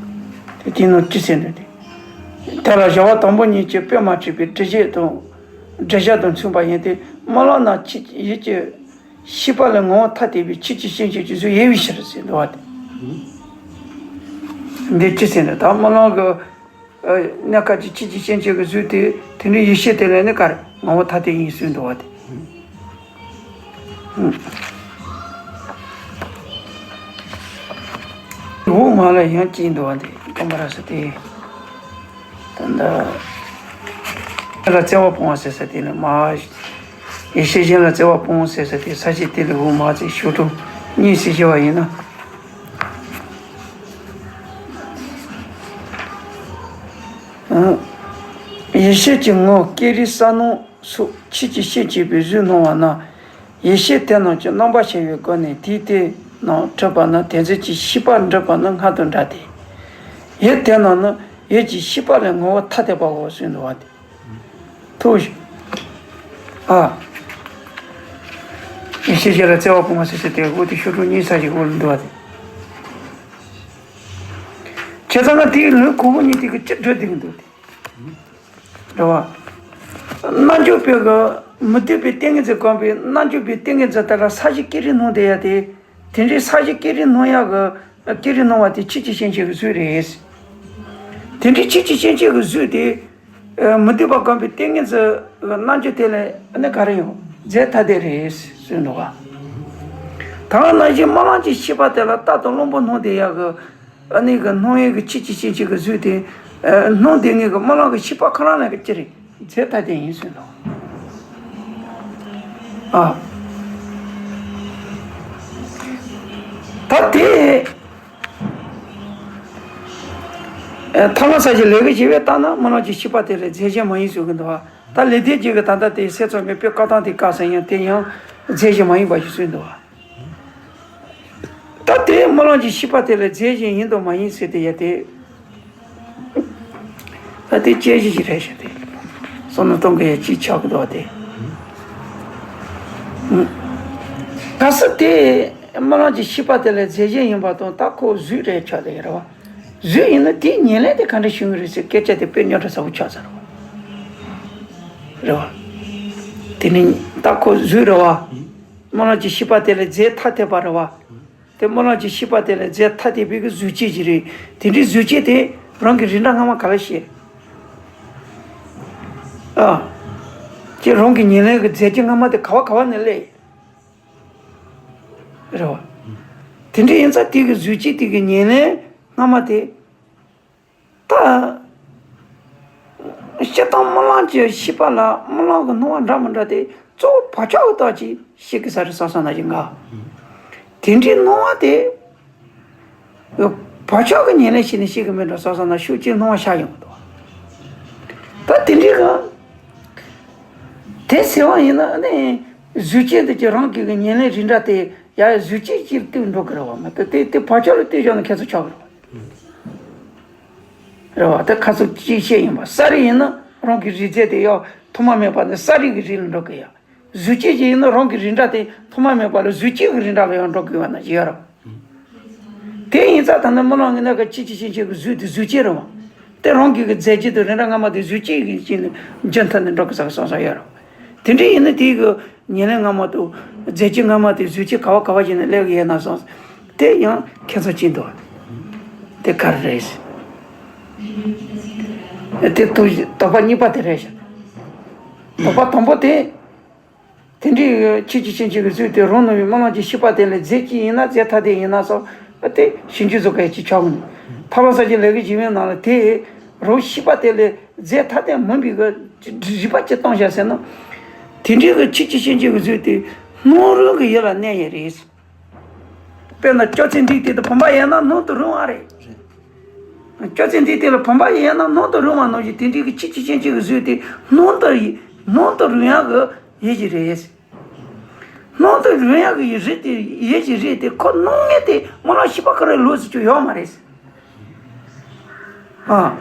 དེ་དེའི་ནང་ཅི་ཟེར་འདུག་དེ། དེ་ལ་བྱ་བ་དང་པོ་གཉིས་ཀྱི་དཔེ་མ་གྲུབ་པའི་འགྲེལ་བཤད་དང་། འགྲེལ་བཤད་དང་མཚུངས་པ་ཡིན་ཏེ། རྨི་ལམ་ན་ཆོས་ཡུལ་གྱི་ཤེས་པ་ལས་ངོ་བོ་ཐ་དད་པའི་ཆོས་ཅན་སྐྱེ་མཆེད་ཀྱི་གཟུགས་ཡོད་པའི་ཕྱིར་ཟེར་འདུག་བ་དེ། འདི་ཅི་ཟེར་འདུག་ད་རྨི་ལམ་གྱི། ཨ། གནས་སྐབས་ཀྱི་ཆོས་ཅན་སྐྱེ་མཆེད་ཀྱི་གཟུགས་དེ་དེ་འདྲའི་ཡུལ་ཤེས་དེ་ལས་ནི་ག་རེ་ངོ་བོ་ཐ་དད་ཡིན་གསུངས་འདུག་བ་དེ། འོག་མ་ལ་ཡང་གཅིག་འདུག་བ་དེ་དགོངས་པ་རབ་གསལ་དེ། ད་ལྟ་ལ་བརྩེ་བ་སྤོང་བ་ཟེར་ས་དེ་ལ་མ། ཡེ་ཤེས་གཞན་ལ་བརྩེ་བ་སྤོང་ཟེར་ས་དེ་ས་བཅད་དེ་ལས་འོག་མ་ཚིག་ཞུ་གྲུབ་གཉིས་སུ་ཕྱེ་བ་ཡིན་ན། ཡེ་ཤེས་ཀྱི་ངོ་བོ་ཀེང་རུས་ས་ནང་སོགས་ཆོས་ཀྱི་ཤེས་བྱེད་པའི་གཟུགས་སྣང་བ་ན། ཡེ་ཤེས་དེ་རྣམས་ཀྱི་རྣམ་པར་ཤེས་པའི་སྒོ་ནས་དེའི་དེ་རྣམས་འཁྲུལ་པ་ན་དེ་ཚོ་ཀྱི་ཤེས་པ་འགྲུབ་པ་ནི་སྔར་དང་འདྲ་སྟེ། ཡིད་དེ་རྣམས་ནི་ཡིད་ཀྱི་ཤེས་པ་ལས་ངོ་བོ་ཐ་དད་པའོ་ཟེར་འདུག་པ་དེ། ཐུགས་ཤེས། ཨ། ཡེ་ཤེས་ཤེས་ལ་བརྩེ་བ་སྤོང་བ་ཟེར་ཏེ་དེ་འོ་དེ་ཤོག་དྲུག་གཉིས་ས་ཞིག་འོ་ལ་འདུག་པ་དེ། བྱས་ཙང་ང་དེའི་ལུས་གོང་བུ་གཉིས་དེ་གི་ཅི་འགྲོ་བསྡད་ཀྱི་འདུག་དེ། རེད་བ། རྣལ་འབྱོར་པའི་གི་མི་སྡུག་པའི་ཏིང་ངེ་འཛིན་གོམས་པའི་རྣལ་འབྱོར་པའི་ཏིང་ངེ་འཛིན་དེ་ལ་ས་གཞི་ཀེང་རུས་སྣང་བསྡད་ཡ་དེ། དེ་འདྲའི་ས་གཞི་ཀེང་རུས་སྣང་ཡ་གི་ཀེང་རུས་སྣང་བ་དེ་ཆོས་ཀྱི་སྐྱེ་མཆེད་ཀྱི་གཟུགས་རེད། དེ་འདྲའི་ཆོས་ཀྱི་སྐྱེ་མཆེད་ཀྱི་གཟུགས་དེ། མི་སྡུག་པ་གོམས་པའི་ཏིང་ངེ་འཛིན་གྱི་རྣལ་འབྱོར་དེ་ལ་ཨ་ནི་ག་རེ་ཡོང་རྫས་ཐ་དད་རེད་ཟེར་འདུག་ག་ད་ག་ནང་བཞིན་རྨི་ལམ་གྱི་ཤེས་པ་དེ་ལ་རྟག་ཏུ་རླུང་བུ་སྣང་བསྡད་ཡ་གི་ཨ་ནི་གི་སྣང་ཡུལ་གྱི་ཆོས་ཀྱི་སྐྱེ་མཆེད་ཀྱི་གཟུགས་དེ། སྣང་བསྡད་མཁན་གྱི་རྨི་ལམ་གྱི་ཤེས་པ་ཁོ་རང་ལ་གི་ཅི་རེད། རྫས་ཐ་དད་ཡིན་ཟེར་འདུག་ཨ། ད་དེ། ཐ་མ་ས་ཀྱི་ལས་ཀྱི་བྱེད་པས་བལྟས་ན་རྨི་ལམ་གྱི་ཤེས་པ་དེ་ལ་རྫས་གཞན་མ་ཡིན་ཟེར་གྱི་འདུག་ད་ལེགས་ལྡན་འབྱེད་ཀྱི་ད་ལྟ་དེ་སེམས་ཙམ་པའི་དཔེ་བཀའ་ཐང་དེ་བཀག་ཟིན་ཡང་དེ་ཡང་རྫས་གཞན་མ་ཡིན་པ་ཞིག་གསུངས་འདུག་ད་དེ་རྨི་ལམ་གྱི་ཤེས་པ་དེ་ལ་རྫས་གཞན་ཡིན་དང་མ་ཡིན་ཟེར་དེ་ཡ་དེ། ད་དེ་དཔྱད་གཞི་ཞིག་རེད་ཤག་དེ། བསམ་བློ་གཏོང་གི་ཡ་ཅིག་ཆགས་ཀྱི་འདུག་བ་དེ། གལ་སྲིད་དེ་རྨི་ལམ་གྱི་ཤེས་པ་དེ་ལ་རྫས་གཞན་ཡིན་པ་དང་ད་ཁོ་གཟུགས་རེད་ཆགས་དེ་ཡ་རེད་བ། གཟུགས་ཡིན་ན་དེའི་ཉེར་ལེན་དེ་ག་འདྲ་བྱུང་གི་རེད་ཟེར་སྐད་ཆ་དེ་དཔེ་རྙོག་དྲ་ཚ་པོ་ཆགས་ཚར་བ་རེད་བ། དེ་ནི་ད་ཁོ་གཟུགས་རེད་བ། རྨི་ལམ་གྱི་ཤེས་པ་དེ་ལ་རྫས་ཐ་དད་པ་རེད་བ། དེ་རྨི་ལམ་གྱི་ཤེས་པ་དེ་ལ་རྫས་ཐ་དད་པའི་གི་གཟུགས་ཅན་ཅིག་རེད། དེ་འདྲའི་གཟུགས་ཅན་དེ་རང་གི་རིགས་འདྲ་སྔ་མ་ག་ལ་ཤེས། ཨ། ཁྱེད་རང་གི་ཉེར་ལེན་གྱི་རྫས་ཀྱི་སྔ་མ་དེ་ག་བ་ག་བ་ནས་སླེབས། རེད་བ། དེ་འདྲ་ཡིན་ཙང་དེ་གི་གཟུགས་ཅན་དེ་གི་ཉེར་ལེན་སྔ་མ་དེ། ད། སྤྱིར་བཏང་རྨི་ལམ་གྱི་ཤེས་པ་ལ་རྨི་ལམ་གྱི་སྣང་བ་འདྲ་མི་འདྲ་དེ་གཙོ་བོ་བག་ཆགས་ཀྱི་རྟགས་ཀྱིས་ཤེས་ཀྱི་ས་རེད་བསམ་བསམ་ན་ཞིག་འགའ། དེ་འདྲའི་སྣང་བ་དེ། བག་ཆགས་ཀྱི་ཉེར་ལེན་བྱས་ནས་ཤེས་ཀྱི་མེད་འགྲོ་བསམ་བསམ་ན་ཤུགས་ཀྱིས་སྣང་བ་ཤར་ཡོང་གི་འདུག་ད་དེ་འདྲའི་གང་། དེ་ཟེར་བ་ཡིན་ན་ནི། གཟུགས་ཅན་དེ་ཀྱི་རང་གི་ཉེར་ལེན་རིགས་འདྲ་དེ་ཡ་གཟུགས་ཅན་གྱིས་བཏུལ་འགྲོ་གི་རེད་བ་མ་གཏོགས་དེ་དེ་བག་ཆགས་ལ་བཏུལ་བཞག་ན་ཁྱད་མཚར་ཆགས་གི་རེད་བ། རེད་བ། ད་ཁ་སང་གཅིག་བཤད་ཡིན་པ་ས་རིགས་ཡིན་ན་རང་གི་རིགས་རྫས་དེ་ཡང་ཐོག་མ་མེད་པ་ནས་ས་རིགས་ཀྱི་རིགས་ལ་འགྲོ་གི་ཡ། གཟུགས་ཅན་ཞིག་ཡིན་ན་རང་གི་རིགས་འདྲ་དེ་ཐོག་མ་མེད་པ་ལ་གཟུགས་ཅན་གྱི་རིགས་འདྲ་ལ་ཡང་འགྲོ་དགོས་པ་ན་ཡོད་རེད། དེ་ཡིན་ཙང་ད་ནི་རྨི་ལམ་གྱི་ནང་གི་ཆོས་ཀྱི་སྐྱེ་མཆེད་ཀྱི་གཟུགས་དེ་གཟུགས་ཅན་རེད་བ། དེ་རང་གི་གི་རྫས་ཀྱི་དེ་རིགས་འདྲ་སྔ་མ་དེ་གཟུགས་ཅན་གྱི་རྐྱེན་ནས་རྒྱུན་མཐུད་ནས་འགྲོ་གི་ས་གི་སོང་ས་ཡོད་རེད། དེ་འདྲ་ཡིན་ན་དེའི་གི་ཉེར་ལེན་སྔ་མ་དང་རྫས་ཀྱི་སྔ་མ་དེ་གཟུགས་ཅན་ག་བ་ག་བ་ཞིག་ནས་སླེབས་ཀྱི་ཡོད་ན་སོང་། དེ་ཡང་ཁྱད་མཚར་ཅན་འདུག་དེ་ག་རེ་རེད། དེ་དུ་དོགས་པ་གཉིས་པ་དེ་རེད་ཤག་དོགས་པ་དང་པོ་དེ། དེ་འདྲའི་ཆོས་ཀྱི་སྐྱེ་མཆེད་ཀྱི་གཟུགས་དེ་རང་སྣང་བའི་རྨི་ལམ་གྱི་ཤེས་པ་དེ་ལ་རྫས་ཅིག་ཡིན་ན་རྫས་ཐ་དད་ཡིན་ན་སོགས་དེ་ཞིབ་འཇུག་བཟོ་མཁན་ཅིག་ཆགས་ཀྱི་འདུག་ཐར་པ་ས་ཀྱི་ལས་ཀྱི་བྱེད་པའི་ནང་ལ་དེ་རང་ཤེས་པ་དེ་ལ་རྫས་ཐ་དད་མིན་པའི་གི་རིགས་པ་ཅིག་བཏང་བཞག་ཟེར་ན། དེ་འདྲའི་གི་ཆོས་ཀྱི་སྐྱེ་མཆེད་ཀྱི་གཟུགས་དེ་སྣང་རུང་གི་ཡུལ་ལ་གནས་ཡས་རེད། དཔེར་ན་སྐྱོ་ཚད་འདིའི་སྟེང་དུ་བུམ་པ་ཡོད་ན་སྣང་དུ་རུང་བ་རེད། སྐྱོ་ཚད་འདིའི་སྟེང་ལ་བུམ་པ་ཡོད་ན་སྣང་དུ་རུང་བ་ནང་བཞིན་དེ་འདྲའི་གི་ཆོས་ཀྱི་སྐྱེ་མཆེད་ཀྱི་གཟུགས་དེ་སྣང་དུ་ཡི་སྣང་དུ་རུང་ཡག་གི་ཡུལ་ཅིག་རེད། སྣང་དུ་རུང་ཡག་གི་རིགས་དེ་ཡུལ་ཅིག་རེད་དེ་ཁོ་སྣང་མཁན་དེ་རྨི་ལམ་ཤེས་པ་ཁོ་རང་ལོགས་སུ་ཅིག་ཡོད་མ་རེད། ཨ།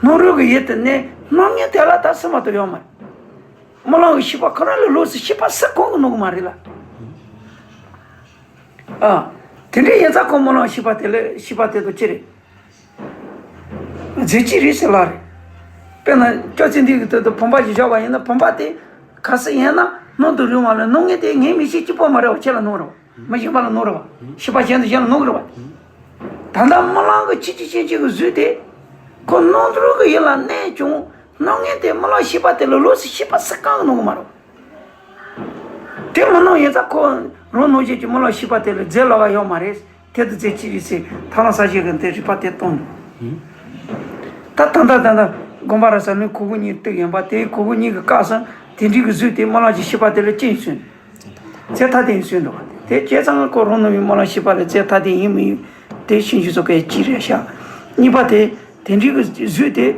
སྣང་རུང་གི་ཡུལ་དེ་ནས་སྣང་མཁན་དེ་ལ་ད་སུ་མ་གཏོགས་ཡོད་མ་རེད། རྨི་ལམ་གྱི་ཤེས་པ་ཁོ་རང་ལ་ལོགས་སུ་ཤེས་པ་སུ་གང་གིས་སྣང་གི་མ་རེད་ལ། ཨ། དེ་འདྲའི་ཡིན་ཙང་ཁོ་རྨི་ལམ་ཤེས་པ་དེ་ལ་ཤེས་པ་དེ་དང་ཅི་རེད། རྫས་གཅིག་རེད་ཟེར་ལ་རེད། དཔེར་ན་སྐྱོ་ཚད་འདིའི་སྟེང་དུ་བུམ་པ་ཞིག་བཞག་པ་ཡིན་ན་བུམ་པ་དེ་ག་སུ་ཡིན་ན་སྣང་དུ་རུང་བ་ལ་སྣང་མཁན་དེ་ངའི་མིག་ཤེས་གཅིག་པོ་མ་རེད་བ་ཁྱེད་ལ་སྣང་རེད་བ། མི་གཞན་པ་ལ་སྣང་རེད་བ། ཤེས་པ་གཞན་དང་གཞན་ལ་སྣང་གི་རེད་བ། ད་ལྟ་རྨི་ལམ་གྱི་ཆོས་ཀྱི་སྐྱེ་མཆེད་ཀྱི་གཟུགས་དེ། ཁོ་སྣང་རུང་གི་ཡུལ་ལ་གནས་ཀྱང་སྣང་མཁན་དེ་རྨི་ལམ་ཤེས་པ་དེ་ལ་ལོགས་སུ་ཤེས་པ་སུ་གང་གིས་སྣང་གི་མ་རེད། དེ་མི་སྣང་ཡིན་ཙང་ཁོ་རང་སྣང་བྱེད་ཀྱི་རྨི་ལམ་ཤེས་པ་དེ་ལ་རྫས་ལོགས་ཀ་ཡོད་མ་རེད། དེ་དང་རྫས་གཅིག་རེད་ཟེར་ཐར་ལམ་ས་བཅད་ཀྱི་འདི་རིགས་པ་དེ་གཏོང་འདུག་ད་ད་ལྟ་ད་ལྟ་དགོངས་པ་རབ་གསལ་ལུང་གོང་བུ་གཉིས་གཏུགས་ཡིན་པ་དེའི་གོང་བུ་གཉིས་ཀྱི་སྐབས་སུ་དེ་འདྲའི་གི་གཟུགས་དེ་རྨི་ལམ་གྱི་ཤེས་པ་དེ་ལ་ཅི་ཡིན་གསུངས། རྫས་ཐ་དད་ཡིན་གསུངས་འདུག་དེ་བྱས་ཙང་ཁོ་རང་སྣང་བའི་རྨི་ལམ་ཤེས་པ་ལ་རྫས་ཐ་དད་ཡིན་མི་ཡིན་དེ་ཞིབ་འཇུག་བཟོ་མཁན་གཅིག་རེད་ཤག་གཉིས་པ་དེ་དེ་འདྲའི་གི་གཟུགས་དེ་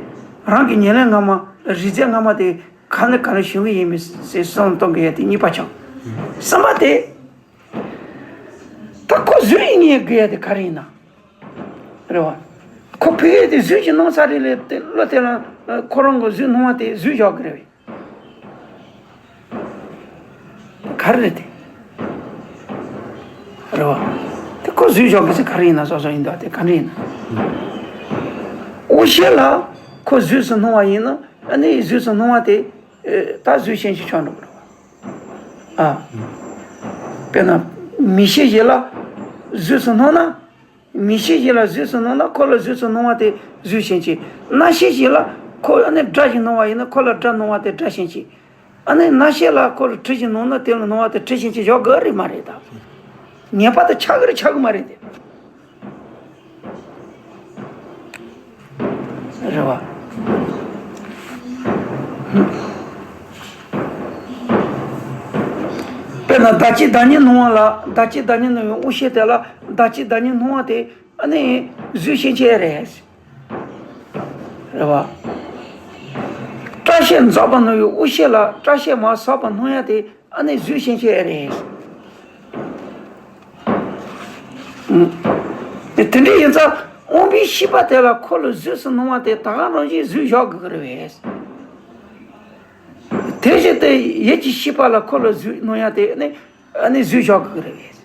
རང་གི་ཉེར་ལེན་སྔ་མ་རིགས་རྫས་སྔ་མ་དེ་ག་ནས་ག་ལ་བྱུང་གི་ཡིན་མིན་ཟེར་བསམ་བློ་གཏོང་དགོས་ཡ་དེ་གཉིས་པ་ཆགས། གསུམ་པ་དེ། ད་ཁོ་གཟུགས་ཡིན་ངེས་དགོས་ཡ་དེ་ག་རེ་ཡིན་ན། རེད་བ། ཁོ་ཕ་གི་དེ་གཟུགས་ཀྱི་སྣང་ས་རེད་ལས་དེ་བློ་དེ་ལ་ཁོ་རང་གི་གཟུགས་སྣང་བ་དེ་གཟུགས་བཞག་གི་རེད་བས། ག་རེ་རེད་དེ། རེད་བ། དེ་ཁོ་གཟུགས་བཞག་གི་ཚེ་ག་རེ་ཡིན་ན་སོ་སོ་ཡིན་དོ་དེ་ག་རེ་ཡིན་ན། དབུགས་ཤེས་ལ་ཁོ་གཟུགས་སུ་སྣང་བ་ཡིན་ན་ཨ་ནི་གཟུགས་སུ་སྣང་བ་དེ་ད་གཟུགས་ཅན་གྱི་ཆོག་འགྲོ་གི་རེད་བ། ཨ། དཔེར་ན་མིག་ཤེས་བཞི་ལ་གཟུགས་སུ་སྣང་ན། མིག་ཤེས་བཞི་ལ་གཟུགས་སུ་སྣང་ན་ཁོ་ལ་གཟུགས་སུ་སྣང་བ་དེ་གཟུགས་ཅན་གྱི། རྣ་ཤེས་བཞི་ལ་ཁོ་ཨ་ནི་སྒྲ་ཞིག་སྣང་བ་ཡིན་ན་ཁོ་ལ་སྒྲ་སྣང་བ་དེ་སྒྲ་ཅན་གྱི། ཨ་ནི་རྣ་ཤེས་ལ་ཁོ་ལ་དྲི་ཞིག་སྣང་ན་དེ་ལ་སྣང་བ་དེ་དྲི་ཅན་གྱི་བཞག་དགོས་རེད་མ་རེད་ད། ངེས་པར་དུ་ཆགས་ཀྱི་རེད་ཆགས་ཀྱི་མ་རེད་དེ། རེད་བ། དཔེར་ན་བདག་གཅིག་བདག་ཉིད་སྣང་བ་ལ་བདག་གཅིག་བདག་ཉིད་སྣང་བའི་དབུགས་ཤེས་དེ་ལ་བདག་གཅིག་བདག་ཉིད་སྣང་བ་དེ་ཨ་ནི་གཟུགས་ཅན་གྱི་རེད། རེད་བ། སྐྲ་ཤད་འཛག་པ་སྣང་བའི་དབུགས་ཤེས་ལ་སྐྲ་ཤད་མར་ཟག་པ་སྣང་ཡ་དེ་ཨ་ནི་གཟུགས་ཅན་གྱི་རེད། ཨུམ། དེ་འདྲ་ཡིན་ཙང་དབང་པོའི་ཤེས་པ་དེ་ལ་ཁོ་ལ་གཟུགས་སུ་སྣང་བ་དེ་ད་ག་རང་བཞིན་གཟུགས་བཞག་དགོས་ཀྱི་རེད་པས། དེ་བཞིན་དུ་ཡིད་ཀྱི་ཤེས་པ་ལ་ཁོ་ལ་གཟུགས་སྣང་ཡ་དེ་ནི་ཨ་ནི་གཟུགས་བཞག་དགོས་ཀྱི་རེད་པས།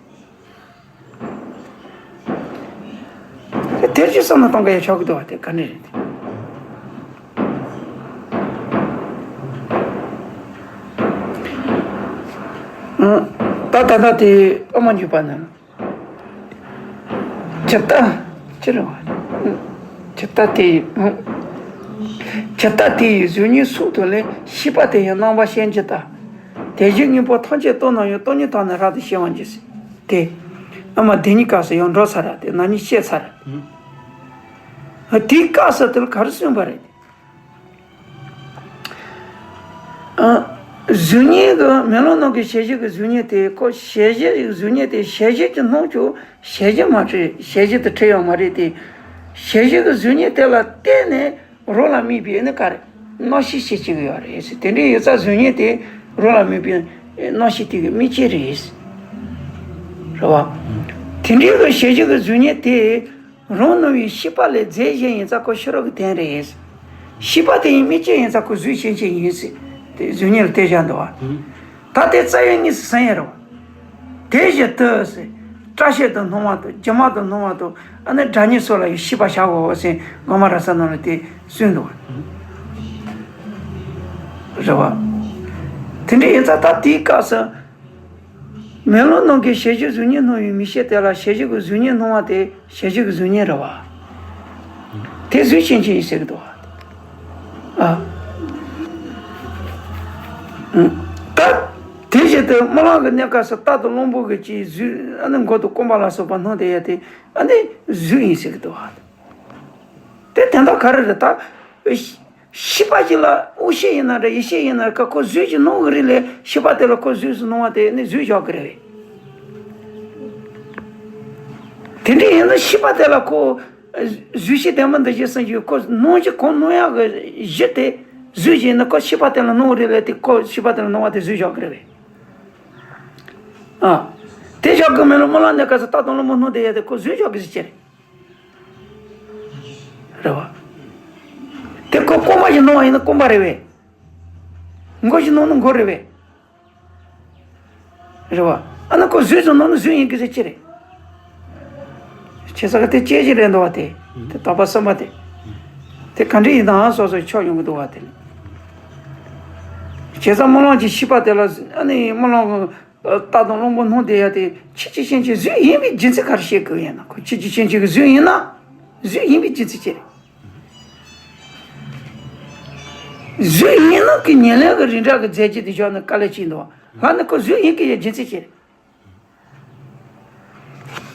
དེ་དེར་ཅི་བསམ་བློ་གཏོང་གི་ཡ་ཆོག་གི་འདུག་བ་དེ་ག་འདྲ་རེད་དེ། ཨང་། ད་ད་ལྟ་དེ་ཨ་མ་འཇུག་པ་ན། ཇི་ལྟ། ཅི་རེད་བ། ཇི་ལྟ་དེ་ཡི། ཨང་། ཇི་ལྟ་དེ་ཡི་གཟུགས་བརྙན་སོགས་དུ་ལེན་ཤེས་པ་དེ་ཡང་རྣམ་པར་ཤེས་ཇི་ལྟ། དེ་བཞིན་དངོས་པོ་ཐམས་ཅད་རྟོག་ན་ཡང་སྟོང་ཉིད་དག་ན་རབ་ཏུ་ཤེས་པར་འགྱུར་ཟེར། དེ། ཨ་མ་དེ་གཉིས་སྐབས་སུ་ཡང་འགྲོ་ཚར་ར་དེ་ན་ནིང་བཤད་ཚར་ར། དེའི་སྐབས་སུ་དེ་ལ་ག་རེ་གསུངས་པ་རེད། ཨ། གཟུགས་བརྙན་གྱི་མེ་ལོང་ནང་གི་ཞལ་བཞི་གི་གཟུགས་བརྙན་དེ་ཁོ་ཞལ་བཞི་གི་གཟུགས་བརྙན་དེ་ཞལ་བཞི་གྱི་སྣང་ཆོས་ཞལ་བཞི་མ་བྲལ་ཞལ་བཞི་དང་བྲལ་ཡོད་མ་རེད་དེ། ཞལ་བཞི་གི་གཟུགས་བརྙན་དེ་ལ་བརྟེན་ནས་རང་ལ་དམིགས་པའི་ནི་ག་རེ་རྣམ་ཤེས་ཤེས་བྱེད་ཀྱི་ཡོད་རེད་ཟེར། དེ་འདྲའི་ཡོད་ཙང་གཟུགས་བརྙན་དེ་རང་ལ་དམིགས་པའི་རྣམ་ཤེས་དེ་གི་དམིགས་བྱེད་རེད། རེད་བ། དེ་འདྲའི་གི་ཞལ་བཞི་གི་གཟུགས་བརྙན་དེ། རང་སྣང་བའི་ཤེས་པ་ལས་རྫས་གཞན་ཡིན་ཙང་ཁོ་ཕྱི་རོལ་གྱི་དོན་རེད། ཤེས་པ་དེ་ཡི་དམིགས་བྱེད་ཡིན་ཙང་ཁོ་གཟུགས་ཅན་གྱི་ཡིན་ཟེར། དེ་གཟུགས་བརྙན་ལ་དེ་བཞག་འདུག་བ། ད་དེ་རྩ་བའི་གཉིས་སུ་ཟིན་ཡ་རེད་བ། དེ་བཞིན་དུ་ཟེར། སྐྲ་ཤད་དུ་སྣང་བ་དང་སྒྱུ་མ་དུ་སྣང་བ་དང་ཨ་ནི་སྒྲ་བརྙན་སོགས་ལ་ཡང་ཤེས་པ་བྱའོ་ཟེར་གོང་མ་ར་ས་ནང་ལ་དེ་གསུངས་འདུག་བ། རེད་བ། དེ་འདྲ་ཡིན་ཙང་ད་དེའི་སྐབས་སུ། མེ་ལོང་ནང་གི་ཞལ་བཞི་གཟུགས་བརྙན་སྣང་བའི་མིག་ཤེས་དེ་ལ་ཞལ་བཞི་གི་གཟུགས་བརྙན་སྣང་བ་དེ་ཞལ་བཞི་གི་གཟུགས་བརྙན་རེད་བ། དེ་གཟུགས་ཅན་གྱི་ཡིན་ཟེར་གི་འདུག་བ། ཨ། ཨུ། ད། དེ་བཞིན་དུ་རྨི་ལམ་གྱི་གནས་སྐབས་སུ་རྟ་དང་གླང་པོ་གི་ཅིག་གཟུགས་ཨ་ནི་མགོ་དང་རྐང་པ་ལ་སོགས་པ་སྣང་དེ་ཡ་དེ་ཨ་ནི་གཟུགས་ཡིན་ཟེར་གི་འདུག་བ། དེ་དོན་དག་ག་རེ་རེད་ད། ཤེས་པ་ཅིག་ལ་དབུགས་ཤེས་ཡིན་ན་རེད་ཡིད་ཤེས་ཡིན་ན་རེད་ཁོ་གཟུགས་ཀྱི་སྣང་གི་རིགས་ལས་ཤེས་པ་དེ་ལ་ཁོ་གཟུགས་སུ་སྣང་བ་དེ་ནི་གཟུགས་བཞག་གི་རེད། དེ་འདྲ་ཡིན་ན་ཤེས་པ་དེ་ལ་ཁོ་གཟུགས་ཤེས་ལྡན་མིན་འདུ་བྱེད་གསུམ་གྱི་ཁོ་སྣང་གཞི་གང་སྣང་ཡག་གི་གཞི་དེ་གཟུགས་ཡིན་ན་ཁོ་ཤེས་པ་དེ་ལ་སྣང་གི་རིགས་ལས་དེ་ཁོ་ཤེས་པ་དེ་ལ་སྣང་བ་དེ་གཟུགས་བཞག་གི་རེད། ཨ། དེ་བཞག་གི་མེད་ལ་རྨི་ལམ་གནས་སྐབས་སུ་རྟ་དང་གླང་པོ་སྣང་དེ་ཡ་དེ་ཁོ་གཟུགས་བཞག་གི་ཟེར་གྱི་རེད། རེད་བ། དེ་ཁོ་རྐང་པ་ཞིག་སྣང་བ་ཡིན་ན་རྐང་པ་རེད་བས། མགོ་ཞིག་སྣང་ན་མགོ་རེད་བས། རེད་བ། ཨ་ནི་ཁོ་གཟུགས་སུ་སྣང་ན་གཟུགས་ཡིན་གི་ཟེར་ཅི་རེད། བྱས་ཙང་དེ་སྐྱེ་གཞི་རེད་འདུག་བ་དེ། དེ་དོགས་པ་གསུམ་པ་དེ། དེ་ག་འདྲ་ཡིན་ནའང་སོ་སོའི་ཕྱོགས་ཡོང་གི་འདུག་བ་དེ། བྱས་ཙང་རྨི་ལམ་གྱི་ཤེས་པ་དེ་ལ་ཨ་ནི་རྨི་ལམ་གྱི་རྟ་དང་གླང་པོ་སྣང་དེ་ཡ་དེ་ཕྱི་ཆོས་ཅན་གྱི་གཟུགས་ཡིན་པའི་རྒྱུ་མཚན་ག་རེ་བཤད་དགོས་ཡིན་ན་ཁོ་ཕྱི་ཆོས་ཅན་གྱི་གཟུགས་ཡིན་ན་གཟུགས་ཡིན་པའི་རྒྱུ་མཚན་ཅི་རེད། གཟུགས་ཡིན་ན་ཀྱི་ཉེར་ལེན་གྱི་རིགས་འདྲ་གི་རྫས་གཅིག་དེ་བཞག་ན་དཀའ་ལས་ཅིག་འདུག་བ། ལ་ནི་ཁོ་གཟུགས་ཡིན་གྱི་ཡ་རྒྱུ་མཚན་ཅི་རེད།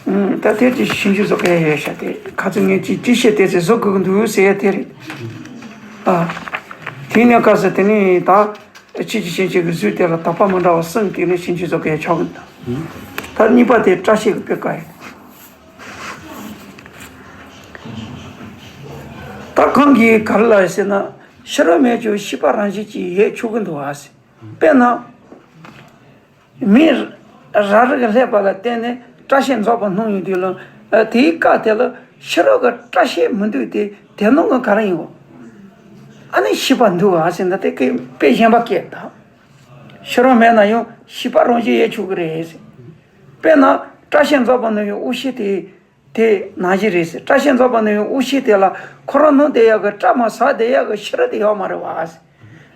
ཨུམ། ད་དེ་ཅི་ཞིབ་འཇུག་བཟོ་གི་ཡོད་ཤག་དེ་ཁ་ཚིག་ངས་ཅི་ཅི་བཤད་དེ་ཚེ་བཟོ་དགོས་ཀྱི་འདུག་ཟེར་ཡ་དེ་རེད། ཨ། དེ་ནས་སྐབས་སུ་དེ་ནས་ད་ཕྱི་ཆོས་ཅན་གྱི་གཟུགས་དེ་ལ་དོགས་པ་མི་འདྲ་བ་གསུམ་དེ་ནས་ཞིབ་འཇུག་བཟོ་གི་ཡ་ཆོག་གི་འདུག་ད་གཉིས་པ་དེ་སྐྲ་ཤད་ཀྱི་དཔེ་བཀའ་ཡིན། ད་གང་གིས་ག་རེ་ལ་ཟེར་ན་ཕྱི་རོལ་མེད་ཀྱང་ཤེས་པ་རང་བཞིན་གྱིས་ཡོད་ཆོག་གི་འདུག་ཨ་ཟེར། དཔེར་ན། མེ་རབ་རིབ་ཀྱིས་བསླད་པ་ལ་བརྟེན་ནས་སྐྲ་ཤད་འཛག་པ་སྣང་ཡོང་དུས་ལ། དེའི་སྐབས་དེ་ལ་ ཕྱི་རོལ་གྱི་སྐྲ་ཤད་མི་འདུག་སྟེ་དེ་ནང་གི་ག་རེ་ཡིན་གོ། ཨ་ནི་ཤེས་པ་འདུག་ཨ་ཟེར་ན་དེ་གི་དཔེ་གཞན་པ་སྐད་ད། ཕྱི་རོལ་མེད་ན་ཡང་ཤེས་པ་རང་བཞིན་ཡལ་ཆོག་གི་རེད་ཟེར། དཔེར་ན་སྐྲ་ཤད་འཛག་པ་ནང་གི་དབུགས་ཤེས་དེ། དེ་ནང་བཞིན་རེད་ཟེར། སྐྲ་ཤད་འཛག་པ་ནང་གི་དབུགས་ཤེས་དེ་ལ་ཁོ་རང་ནང་བསྡད་ཡག་གི་སྐྲ་མར་ཟག་བསྡད་ཡག་གི་ཤེས་རབ་དེ་ཡོད་མ་རེད་བ་ཟེར།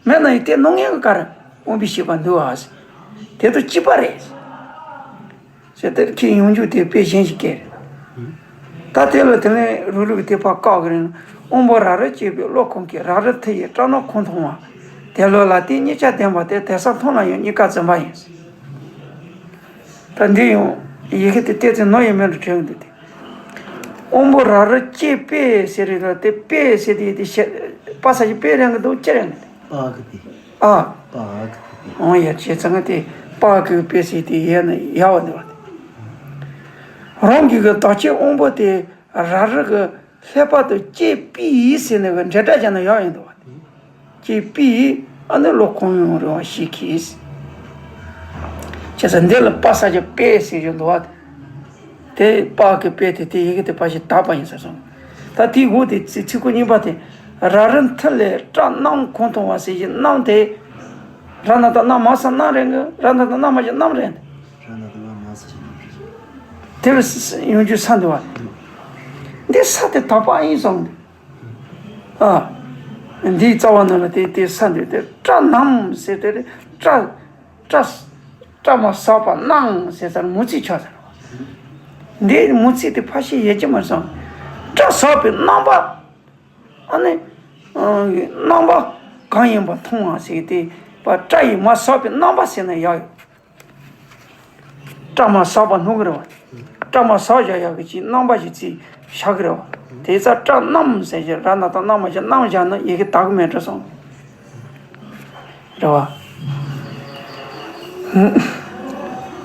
མེད་ན་ཡང་དེ་སྣང་ངེས་ཀྱི་ག་རེ་དབང་པོའི་ཤེས་པ་འདུག་ཨ་ཟེར། དེ་དང་གཅིག་པ་རེད་ཟེར། དེར་ཁྱེད་ཡོང་རྒྱུ་དེ་དཔེ་གཞན་ཞིག་སྐད་རེད། ད་དེ་ལ་དེ་ནས་རུ་རུ་གི་དེ་ཕར་བཀག་གི་རེད། དབང་པོ་རབ་རིབ་བཅས་པའི་བློ་ཁོང་གིས། རབ་རིབ་མཐུ་ཡིས་སྐྲ་རྣམས་ཁོང་མཐོང་བ། དེ་བློ་ལ་བརྟེན་གཉིས་ཆར་ལྡན་པ་སྟེ། དེ་ས་མཐོང་ལ་ཡང་གཉིས་ཀ་འཛིན་པ་ཡིན། ད་འདི་ཡང་ཡི་གེ་དེ་བལྟས་ཚེ་ནོར་ཡོད་མེད་འདྲ་དྲན་གི་འདུག་སྟེ། དབང་པོ་རབ་རིབ་བཅས་པའི་ཟེར་རེད་ལ་དེ་པའི་ཟེར་དེ་དེ་བཤད་པ་ས་ཀྱི་པའི་རང་གི་འདུག་ཅི་རེད་འདུག་པ་གི་པའི། ཨ། པ་གི་པའི། འོང་ཡ་བྱས་ཙང་དེ་པ་གི་པའི་ཟེར་དེ་ཡས་ན་ཡ་བ་འདི་བ་དེ། རང་གི་གི་བདག་ཅན་དབང་པོ་དེ་རབ་རིབ་གི་ལྷག་པར་དུ་བཅས་པའི་ཟེར་ནས་གི་འབྲེལ་སྒྲ་བྱས་ན་ཡག་ཡིན་འདུག་བ་དེ། བཅས་པའི་ཨ་ནི་བློ་ཁོང་ཡོང་རེ་བ་ཞིག་གིས། བྱས་ཙང་འདི་ལ་པ་ས་ཀྱི་པའི་ཟེར་རྒྱུ་འདུག་བ་དེ། དེ་པ་གི་པའི་དེ་དེ་ཡི་གེ་དེ་པ་ཞིག་དག་པ་ཡིན་ས་སོང་། ད་དེའི་འོག་དེ་ཚིག་ཚིག་གོ་གཉིས་པ་དེ། རབ་རིབ་མཐུ་ལས་སྐྲ་རྣམས་ཁོང་མཐོང་བ་ཟེར་གྱི་རྣམས་དེ། ར་ན་བཏགས་རྣ་མ་ས་རྣམས་རེད་གི། ར་ན་བཏགས་རྣ་མ་ཞིག་རྣམས་རེད། ར་ན་བཏགས་རྣ་མ་ས་ཞིག་རྣམས་རེད། དེ་ལ་ཡོང་རྒྱུ་ས་འདུག་བ། འདི་ས་དེ་དག་པ་ཡིན་སོང་། ཨ། འདིའི་རྩ་བ་ནང་ལ་དེ་དེ་ས་འདུག་སྟེ། སྐྲ་རྣམས་ཟེར་དེ་རེད། སྐྲ། སྐྲ། སྐྲ་མར་ཟག་པ་རྣམས་ཟེར་ས་ལ་མུ་ཚིག་ཆགས་ཟེར་བ། འདིའི་མུ་ཚིག་དེ་ཕར་ཕྱིན་ཡལ་གྱི་མ་སོང་། སྐྲ་ཟག་པའི་རྣམ་པ། ཨ་ནི། ཨ། རྣམ་པ་གང་ཡིན་པ་མཐོང་བ་ཟེར་དེ། པ་སྐྲ་ཡིས་མར་ཟག་པའི་རྣམ་པ་ཟེར་ན་ཡག་ཡོད། སྐྲ་མར་ཟག་པ་སྣང་གི་རེད་བ། སྐྲ་མར་ཟག་བཞག་ཡག་གི་ཅིག་རྣམ་པ་ཞིག་ཅིག་བཞག་གི་རེད་བ། དེ་ཙ་སྐྲ་རྣམས་ཟེར་གྱི་ར་ན་བཏགས་རྣ་མ་ཞིག་རྣམས་བཞག་ན་ཡི་གེ་དག་གི་མེད་འགྲོ་སོང་། རེད་བ།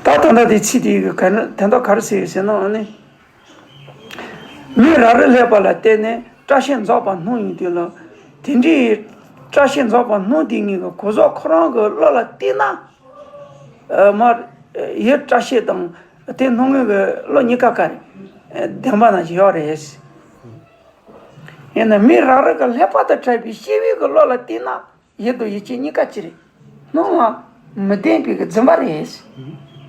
ད་ད་ལྟ་དེ་ཚིག་དེ་གི་ག་ནི་དོན་དག་ག་རེ་ཟེར་ཡོད་ཟེར་ན། ཨ་ནི། མི་རབ་རིབ་ལྷག་པ་ལ་བརྟེན་ནས་སྐྲ་ཤད་འཛག་པ་སྣང་ཡོང་དུས་ལ། དེ་འདྲའི་སྐྲ་ཤད་འཛག་པ་སྣང་དུས་ངེས་ཀྱི་གོ་ཟག་ཁོ་རང་གི་བློ་ལ་བལྟས་ན། ཨ། མར་ཡུལ་སྐྲ་ཤད་དང་དེ་སྣང་ངེས་ཀྱི་བློ་གཉིས་ཀ་ག་རེ། ཨ། བདེན་པ་ནང་བཞིན་ཡོད་རེད། ཡིན་ན་མི་རབ་རིབ་ཀྱི་ལྷག་པར་དུ་ཕྲ་བའི་སྐྱེ་བོའི་གི་བློ་ལ་བལྟས་ན། ཡུལ་དང་ཡུལ་ཅན་གཉིས་ཀ་ཅི་རེད། སྣང་བ་མི་བདེན་པའི་གི་རྫུན་པ་རེད།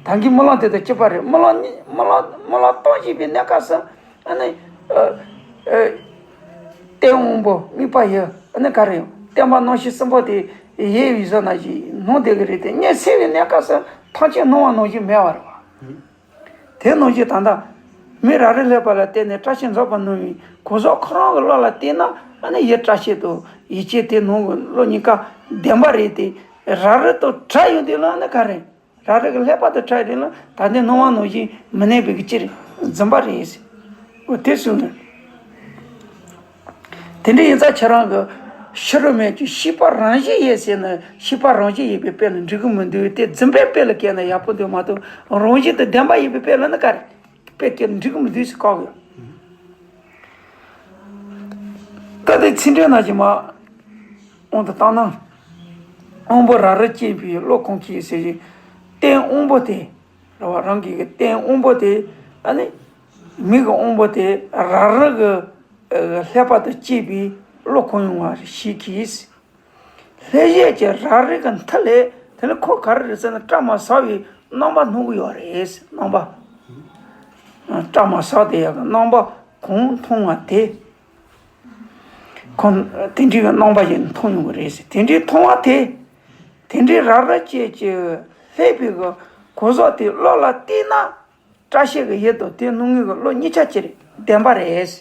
ད་གིན་རྨི་ལམ་དེ་དང་གཅིག་པ་རེད། རྨི་ལམ་ནི་རྨི་ལམ་རྨི་ལམ་སྟོང་བཞིན་པའི་གནས་སྐབས་སུ། ཨ་ནི། ཨ། ཨ། རྟེན་དབང་པོ་དམིགས་པ་ཡུལ། ཨ་ནི་ག་རེ་ཡོད། བརྟེན་པ་རྣམ་ཤེས་གསུམ་པོ་དེ་ཡལ་བའི་བཟོ་ནང་བཞིན་སྣང་བསྡད་ཀྱི་རེད་དེ། གཉིད་སད་པའི་གནས་སྐབས་སུ་ཐམས་ཅད་སྣང་བ་ནང་བཞིན་མེད་པ་རེད་བ། དེ་ནང་བཞིན་ད་ལྟ་མི་རབ་རིབ་ལྷག་པ་ལ་བརྟེན་ནས་སྐྲ་ཤད་འཛག་པ་སྣང་བའི་གོ་ཟག་ཁོ་རང་གི་བློ་ལ་བལྟས་ན། ཨ་ནི་ཡུལ་སྐྲ་ཤད་དང་ཡུལ་ཅན་དེ་སྣང་གི་བློ་གཉིས་ཀ་བདེན་པ་རེད་དེ། རབ་རིབ་དང་བྲལ་ཡོང་དུས་ལ་ཨ་ནི་ག་རེ། རབ་རིབ་ཀྱི་ལྷག་པར་དུ་བྲལ་དུས་ལ་ད་ལྟའི་སྣང་བ་ནང་བཞིན་མི་གནས་པའི་གི་ཅི་རེད། རྫུན་པ་རེད་ཟེར། འོ་དེ་གསུངས་ནས། དེ་འདྲ་ཡིན་ཙང་ཁྱེད་རང་གི་ཕྱི་རོལ་མེད་ཀྱི་ཤེས་པ་རང་བཞིན་ཡིན་ཟེར་ན། ཤེས་པ་རང་བཞིན་ཡིན་པའི་དཔེ་ལ་འགྲིག་གི་མི་འདུག་སྟེ། རྫུན་པའི་དཔེ་ལ་བཀལ་ན་ཡག་པོ་འདུག་མ་གཏོགས། རང་བཞིན་དུ་བདེན་པ་ཡིན་པའི་དཔེ་ལ་ནི་ག་རེ། དཔེ་བཀལ་ན་འགྲིག་གི་མི་འདུག་ཟེར་བཀག་ཡོད། ད་ལྟའི་ཚིག་འགྲེལ་ནང་བཞིན་མ་དབང་དུ་བཏང་ན། དབང་པོ་རབ་རིབ་བཅས་པའི་བློ་ཁོང་གིས་ཟེར་གྱི། རྟེན་དབང་པོ་དེ། རེད་བ། རང་གི་གི་རྟེན་དབང་པོ་དེ། ཨ་ནི། མིག་གི་དབང་པོ་དེ་རབ་རིབ་ཀྱི་ལྷག་པར་དུ་བཅས་པའི་བློ་ཁོང་ཡོང་བ་ཞིག་གིས། ལྷག་བྱས་ཀྱི་རབ་རིབ་ཀྱི་མཐུ་ལས། དེ་ལས་ཁོ་ག་རེ་རེད་ཟེར་ན། སྐྲ་མར་ཟག་པའི་རྣམ་པ་སྣང་གི་ཡོད་རེད། རྣམ་པ། སྐྲ་མར་ཟག་བསྡད་ཡག་གི་རྣམ་པ་ཁོང་མཐོང་བ་དེ། ཁོང་དེ་འདྲའི་གི་རྣམ་པ་ཞིག་མཐོང་ཡོང་གི་རེད་ཟེར། དེ་འདྲའི་མཐོང་བ་དེ། དེ་འདྲའི་རབ་རིབ་བཅས་ཀྱི་ལྷག་པའི་གི་གོ་ཟག་དེ་བློ་ལ་བལྟས་ན། སྐྲ་ཤད་ཀྱི་ཡུལ་དང་དེ་སྣང་ངེས་ཀྱི་བློ་གཉིས་ཆ་ཅི་རེད། བདེན་པ་རེད།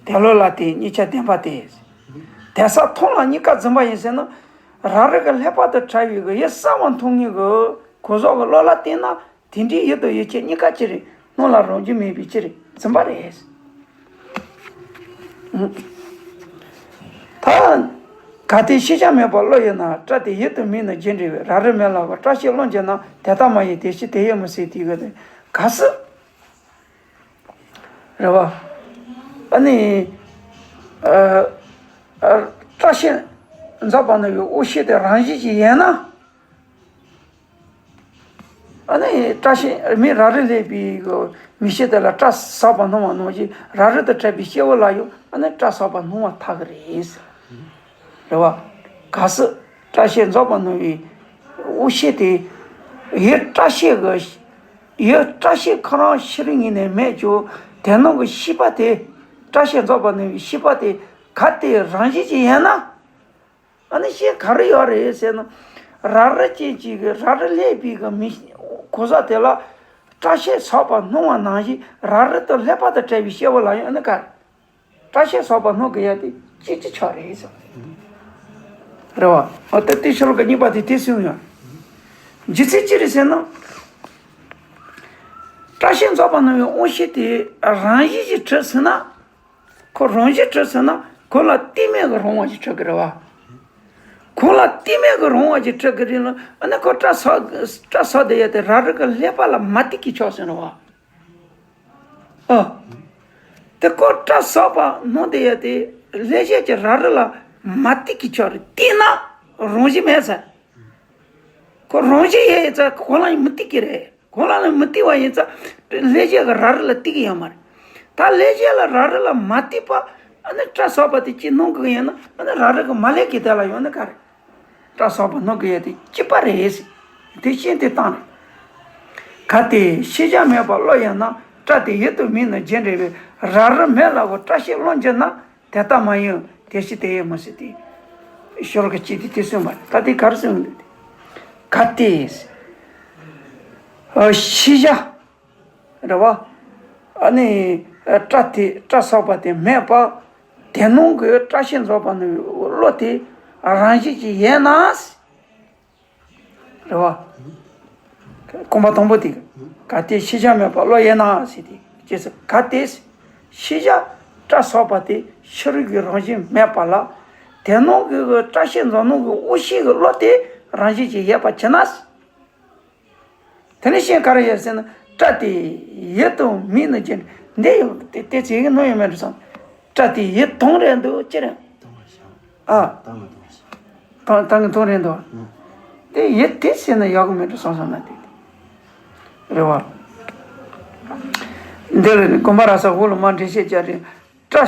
དེ་བློ་ལ་བལྟས་གཉིས་ཆ་བདེན་པ་སྟེ། དེ་ས་མཐོང་ལ་གཉིས་ཀ་རྫུན་པ་ཡིན་ཟེར་ན། རབ་རིབ་ཀྱི་ལྷག་པར་དུ་བྲལ་བའི་གི་ཡུལ་གསལ་བར་མཐོང་ངེས་ཀྱི་གོ་ཟག་གི་བློ་ལ་བལྟས་ན། དེ་འདྲའི་ཡུལ་དང་ཡུལ་ཅན་གཉིས་ཀ་ཅི་རེད། སྣང་ལ་རང་བཞིན་མེད་པའི་ཅི་རེད། རྫུན་པ་རེད། ད་གལ་ཏེ་ཤེས་བྱ་མེད་པར་བློ་ཡོད་ན། སྐྲ་དེ་ཡུལ་དུ་མེད་ན་རྒྱུ་འབྲས་བས། རབ་རིབ་མེད་ལ་བར་སྐྲ་ཤད་བློ་འགྱུར་ན། དེ་ལྟ་མ་ཡིན་དེ་ཕྱིར་དེ་ཡོད་མི་སྲིད། དེ་གི་དེ་ག་སྲིད། རེད་བ། ཨ་ནི། ཨ། ཨ། སྐྲ་ཤད་འཛག་པ་ནང་གི་དབུགས་ཤེས་དེ་རང་བཞིན་གྱིས་ཡལ་ན། ཨ་ནི་སྐྲ་ཤད་མི་ར་རི་ལྷས་པའི་གི་མིག་ཤེལ་དེ་ལ་སྐྲ་བསགས་པ་སྣང་བ་ནང་བཞིན་ར་རི་དང་འཕྲད་པའི་སྐྱེ་བོ་ལ་ཡང་ཨ་ནི་སྐྲ་བསགས་པ་སྣང་བ་ཐལ་གི་རེད། རེད་བ། གལ་སྲིད་སྐྲ་ཤད་རྫོགས་པ་སྣང་བའི་དབུགས་ཤེས་དེ། ཡུལ་སྐྲ་ཤད་ཀྱི། ཡུལ་སྐྲ་ཤད་ཁོ་རང་ཤེས་རིག་ངོས་ནས་མེད་ཀྱང་དེ་སྣང་གི་ཤེས་པ་དེ། སྐྲ་ཤད་རྫོགས་པ་སྣང་བའི་ཤེས་པ་དེ་གལ་ཏེ་རང་བཞིན་གྱིས་ཡིན་ན། ཨ་ནི་ཤེས་ག་རེ་ཡོད་རེད་ཟེར་ན། ར་རི་ཅན་གཅིག་གི་ར་རི་ལྷས་པའི་གི་མིག་གོ་ས་དེ་ལ་སྐྲ་ཤད་བསགས་པ་སྣང་བ་ནང་བཞིན་ར་རི་དང་ལྷས་པ་དང་འཕྲད་པའི་སྐྱེ་བོ་ལ་ཡང་ཨ་ནི་ག་རེ། སྐྲ་ཤད་བསགས་པ་སྣང་གི་ཡ་དེ་གཅིག་གཅིག་ཆགས་རེད་ཟེར། རེད་བ། འོ་ད་དེ་ཤོ་ལོ་ཀ་གཉིས་པ་དེ་དེ་གསུངས་ཡོད། རྒྱུ་མཚན་ཅི་རེད་ཟེར་ན། སྐྲ་ཤད་རྫོགས་པ་སྣང་བའི་དབང་ཤེས་དེ་རང་བཞིན་གྱིས་གྲུབ་ཟིན་ན། ཁོ་རང་བཞིན་གྲུབ་ཟིན་ན་ཁོ་ལ་གཏི་མུག་གི་རང་དབང་ཞིག་གྲུབ་ཀྱི་རེད་བ། ཁོ་ལ་གཏི་མུག་གི་རང་དབང་ཞིག་གྲུབ་ཀྱི་རེད་ལ་ཨ་ནི་ཁོ་སྐྲ་བསགས་སྐྲ་བསགས་དེ་ཡ་དེ་ར་རི་གི་ཀླད་པ་ལ་མ་གཏིགས་ཀྱི་ཆགས་ཟིན་རེད་བ། ཨ། དེ་ཁོ་སྐྲ་བསགས་པ་སྣང་དེ་ཡ་དེ་ཀླད་ཤེད་ཀྱི་ར་རི་ལ་མ་གཏིགས་ཀྱི་ཆགས་རེད་གཏིགས་ན་རང་བཞིན་མེད་ཟེར། ཁོ་རང་བཞིན་ཡོད་ཡིན་ཙང་ཁོ་ལ་ཡང་མི་གཏིགས་ཀྱི་རེད། ཁོ་ལ་ཡང་མི་གཏིགས་པ་ཡིན་ཙང་ཀླད་ཤེད་ཀྱི་ར་རི་ལ་གཏིགས་ཀྱི་ཡོད་མ་རེད། ད་ཀླད་ཤེད་ལ་ར་རི་ལ་མ་གཏིགས་པ་ཨ་ནི་སྐྲ་བསགས་པ་དེ་གཅིག་སྣང་གི་ཡིན་ན་ཨ་ནི་ར་རི་གི་མ་ཀླད་ཀྱི་དེ་ལ་ཡོང་ན་ག་རེ། སྐྲ་བསགས་པ་སྣང་གི་ཡོད་དེ་གཅིག་པ་རེད་ཟེར། དེ་ཤེས་དེ་བཏང་རེད། གལ་ཏེ་ཤེས་བྱ་མེད་པ་བློ་ཡིན་ན། སྐྲ་དེ་ཡུལ་དང་མིང་ནི་རྒྱུ་འབྲས་པས། ར་རི་མེད་ལ་གོ་སྐྲ་ཤད་བློ་འགྱུར་ན། དེ་ལྟ་མ་ཡིན་དེ་ཕྱིར་དེ་ཡིས་མི་སྲིད་དེ། ཤོ་ལོ་ཀ་གཅིག་དེ་དེ་གསུངས་པ་རེད། ད་དེ་ག་རེ་གསུངས་འདུག་དེ། གལ་ཏེ། ཨ། ཤེས་བྱ། རེད་བ། ཨ་ནི། ཨ། སྐྲ་དེ་སྐྲ་བསགས་པ་དེ་མེད་པ། དེ་སྣང་གི་སྐྲ་ཤད་རྫོགས་པ་ནི་བློ་དེ་རང་བཞིན་གྱིས་ཡིན་ན། རེད་བ། གོམ་པ་དང་པོ་དེ། གལ་ཏེ་ཤེས་བྱ་མེད་པ་བློ་ཡིན་ན་ཟེར་ཏེ། ཅེས་སོ། གལ་ཏེ། ཤེས་བྱ་སྐྲ་བསགས་པ་དེ་ཤེས་རིག་གི་རང་བཞིན་མེད་པ་ལ། དེ་སྣང་གི་སྐྲ་ཤད་རྫོགས་སྣང་གི་དབུགས་ཤེས་ཀྱི་བློ་དེ་རང་བཞིན་གྱིས་ཡོད་པ་བྱས་ན། དེ་ནས་གཞན་ག་རེ་ཡོད་ཟེར་ན། སྐྲ་དེ་ཡུལ་དང་མིང་ནི་རྒྱུ་འབྲས། འདི་ཡང་དེ་དེ་ཚིག་གི་སྣང་ཡོད་མེད་འགྲོ་སོང་། སྐྲ་དེ་ཡུལ་དང་རེད་འདུག་ཅི་རེད། ཨ། དང་དང་དང་རེད་འདུག་དེ་ཡུལ་དེ་ཟེར་ན་ཡག་གི་མེད་འགྲོ་སོང་སོང་ན་དེ་རེད་བ། འདི་ལ་ནི་དགོན་པ་ར་ས་འོག་ལ་མ་འགྲེལ་བཤད་བརྒྱབ་རེད། སྐྲ་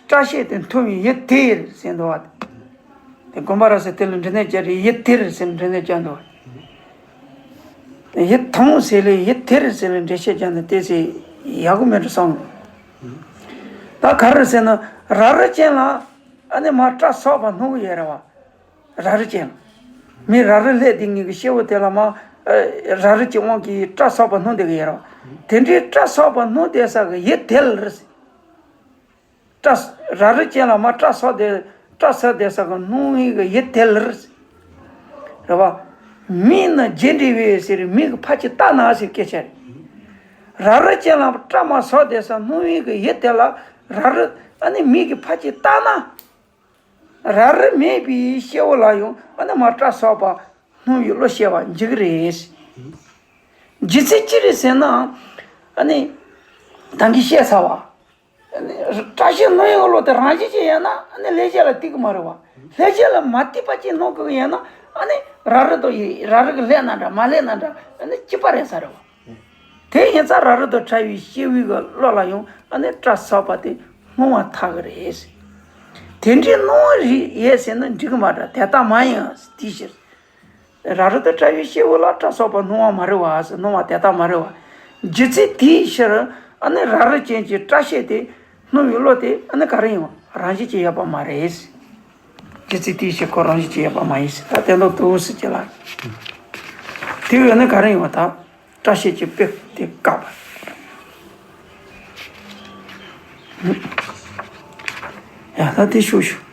སྐྲ་ཤད་དེ་མཐོང་བའི་ཡུལ་དེ་ཟེར་འདུག་བ། དེ་དགོན་པ་ར་ས་དེ་ལ་འབྲི་ནས་བརྒྱབ་རེད། ཡུལ་དེ་ཟེར་འབྲི་ནས་བརྒྱབ་འདུག་བ། ཡུལ་དང་ཟེར་ལས་ཡུལ་དེ་ཟེར་ལས་འགྲེལ་བཤད་བརྒྱབ་ནས་དེ་ཟེར་ཡག་གི་མེད་འགྲོ་སོང་། ད་ག་རེ་ཟེར་ན་ར་རི་ཅན་ལ་ཨ་ནི་མ་སྐྲ་བསགས་པ་སྣང་གི་ཡོད་རེད་བ། ར་རི་ཅན། མི་ར་རི་ལྷས་དེ་ངེད་ཀྱི་སྐྱེ་བོ་དེ་ལ་མ། ར་རི་ཅན་དབང་གིས་སྐྲ་བསགས་པ་སྣང་བསྡད་ཀྱི་ཡོད་རེད་བ། དེ་འདྲའི་སྐྲ་བསགས་པ་སྣང་བསྡད་ས་གི་ཡུལ་དེ་ལ་རེད། སྐྲ། ར་རི་ཅན་ལ་མ་སྐྲ་བསགས་བསྡད། སྐྲ་བསགས་བསྡད་ས་གི་སྣང་བའི་གི་ཡུལ་དེ་ལ་རེད། རེད་བ། མིང་ནི་རྒྱུ་འབྲས་པས་ཟེར་མིང་གི་ཕར་ཕྱིར་བལྟས་ན་ཟེར་སྐད་ཆ་རེད། ར་རི་ཅན་ལ་སྐྲ་མ་བསགས་བསྡད་ས་སྣང་བའི་གི་ཡུལ་དེ་ལ་ར་རི་ཨ་ནི་མིང་གི་ཕར་ཕྱིར་བལྟས་ན། ར་རི་མེད་པའི་སྐྱེ་བོ་ལ་ཡང་ཨ་ནི་མ་སྐྲ་བསགས་པ་སྣང་བའི་བློ་སྐྱེ་བ་འཇུག་གི་རེད། རྒྱུ་མཚན་ཅི་རེད་ཟེར་ན། ཨ་ནི། ད་གིན་བཤད་ཚར་བ། ཨ་ནི། སྐྲ་ཤད་སྣང་བའི་བློ་དེ་རང་བཞིན་གྱིས་ཡོད་ན་ཨ་ནི་ཀླད་ཤེད་ལ་གཏིགས་ཀྱི་མ་རེད་བ། ཀླད་ཤེད་ལ་མ་གཏིགས་པ་ཅིག་སྣང་གི་ཡོད་ན་ཨ་ནི་ར་རི་དང་ཡི་ར་རི་གི་ཀླད་ན་འདྲ་མ་ཀླད་ན་འདྲ་ཨ་ནི་གཅིག་པ་རེད་ས་རེད་བ། དེ་ཡིན་ཙང་ར་རི་དང་འཕྲད་པའི་སྐྱེ་བོའི་གི་བློ་ལ་ཡང་ཨ་ནི་སྐྲ་བསགས་པ་དེ་སྣང་བ་ཐལ་གི་རེད། དེ་འདྲའི་སྣང་བ་རིག་ཡོད་ཟེར་ན་འགྲིག་གི་མ་རེད། དེ་ལྟ་མ་ཡིན་དེའི་ཕྱིར། ར་རི་དང་འཕྲད་པའི་སྐྱེ་བོ་ལ་སྐྲ་བསགས་པ་སྣང་བ་མ་རེད་བ་ཟེར། སྣང་བ་དེ་ལྟ་མ་རེད་བ། རྒྱུ་མཚན་དེའི་ཕྱིར་ཨ་ནི་ར་རི་ཅན་གྱི་སྐྲ་ཤད་དེ་སྣང་བའི་བློ་དེ་ཨ་ནི་ག་རེ་ཡིན་བ་རང་བཞིན་གྱིས་ཡོད་པ་མ་རེད། རྒྱུ་མཚན་དེའི་ཕྱིར་ཁོ་རང་བཞིན་གྱིས་ཡོད་པ་མ་ཡིན་ཟེར། ད་དེ་འདྲ་འདུག་ཟེར་གྱི་ལ། དེ་བས་ན་ག་རེ་ཡིན་བ་ད། སྐྲ་ཤད་ཀྱི་དཔེ་དེ་བཀག་པ། ཡ་ད་དེ་ཤོད་ཤོད།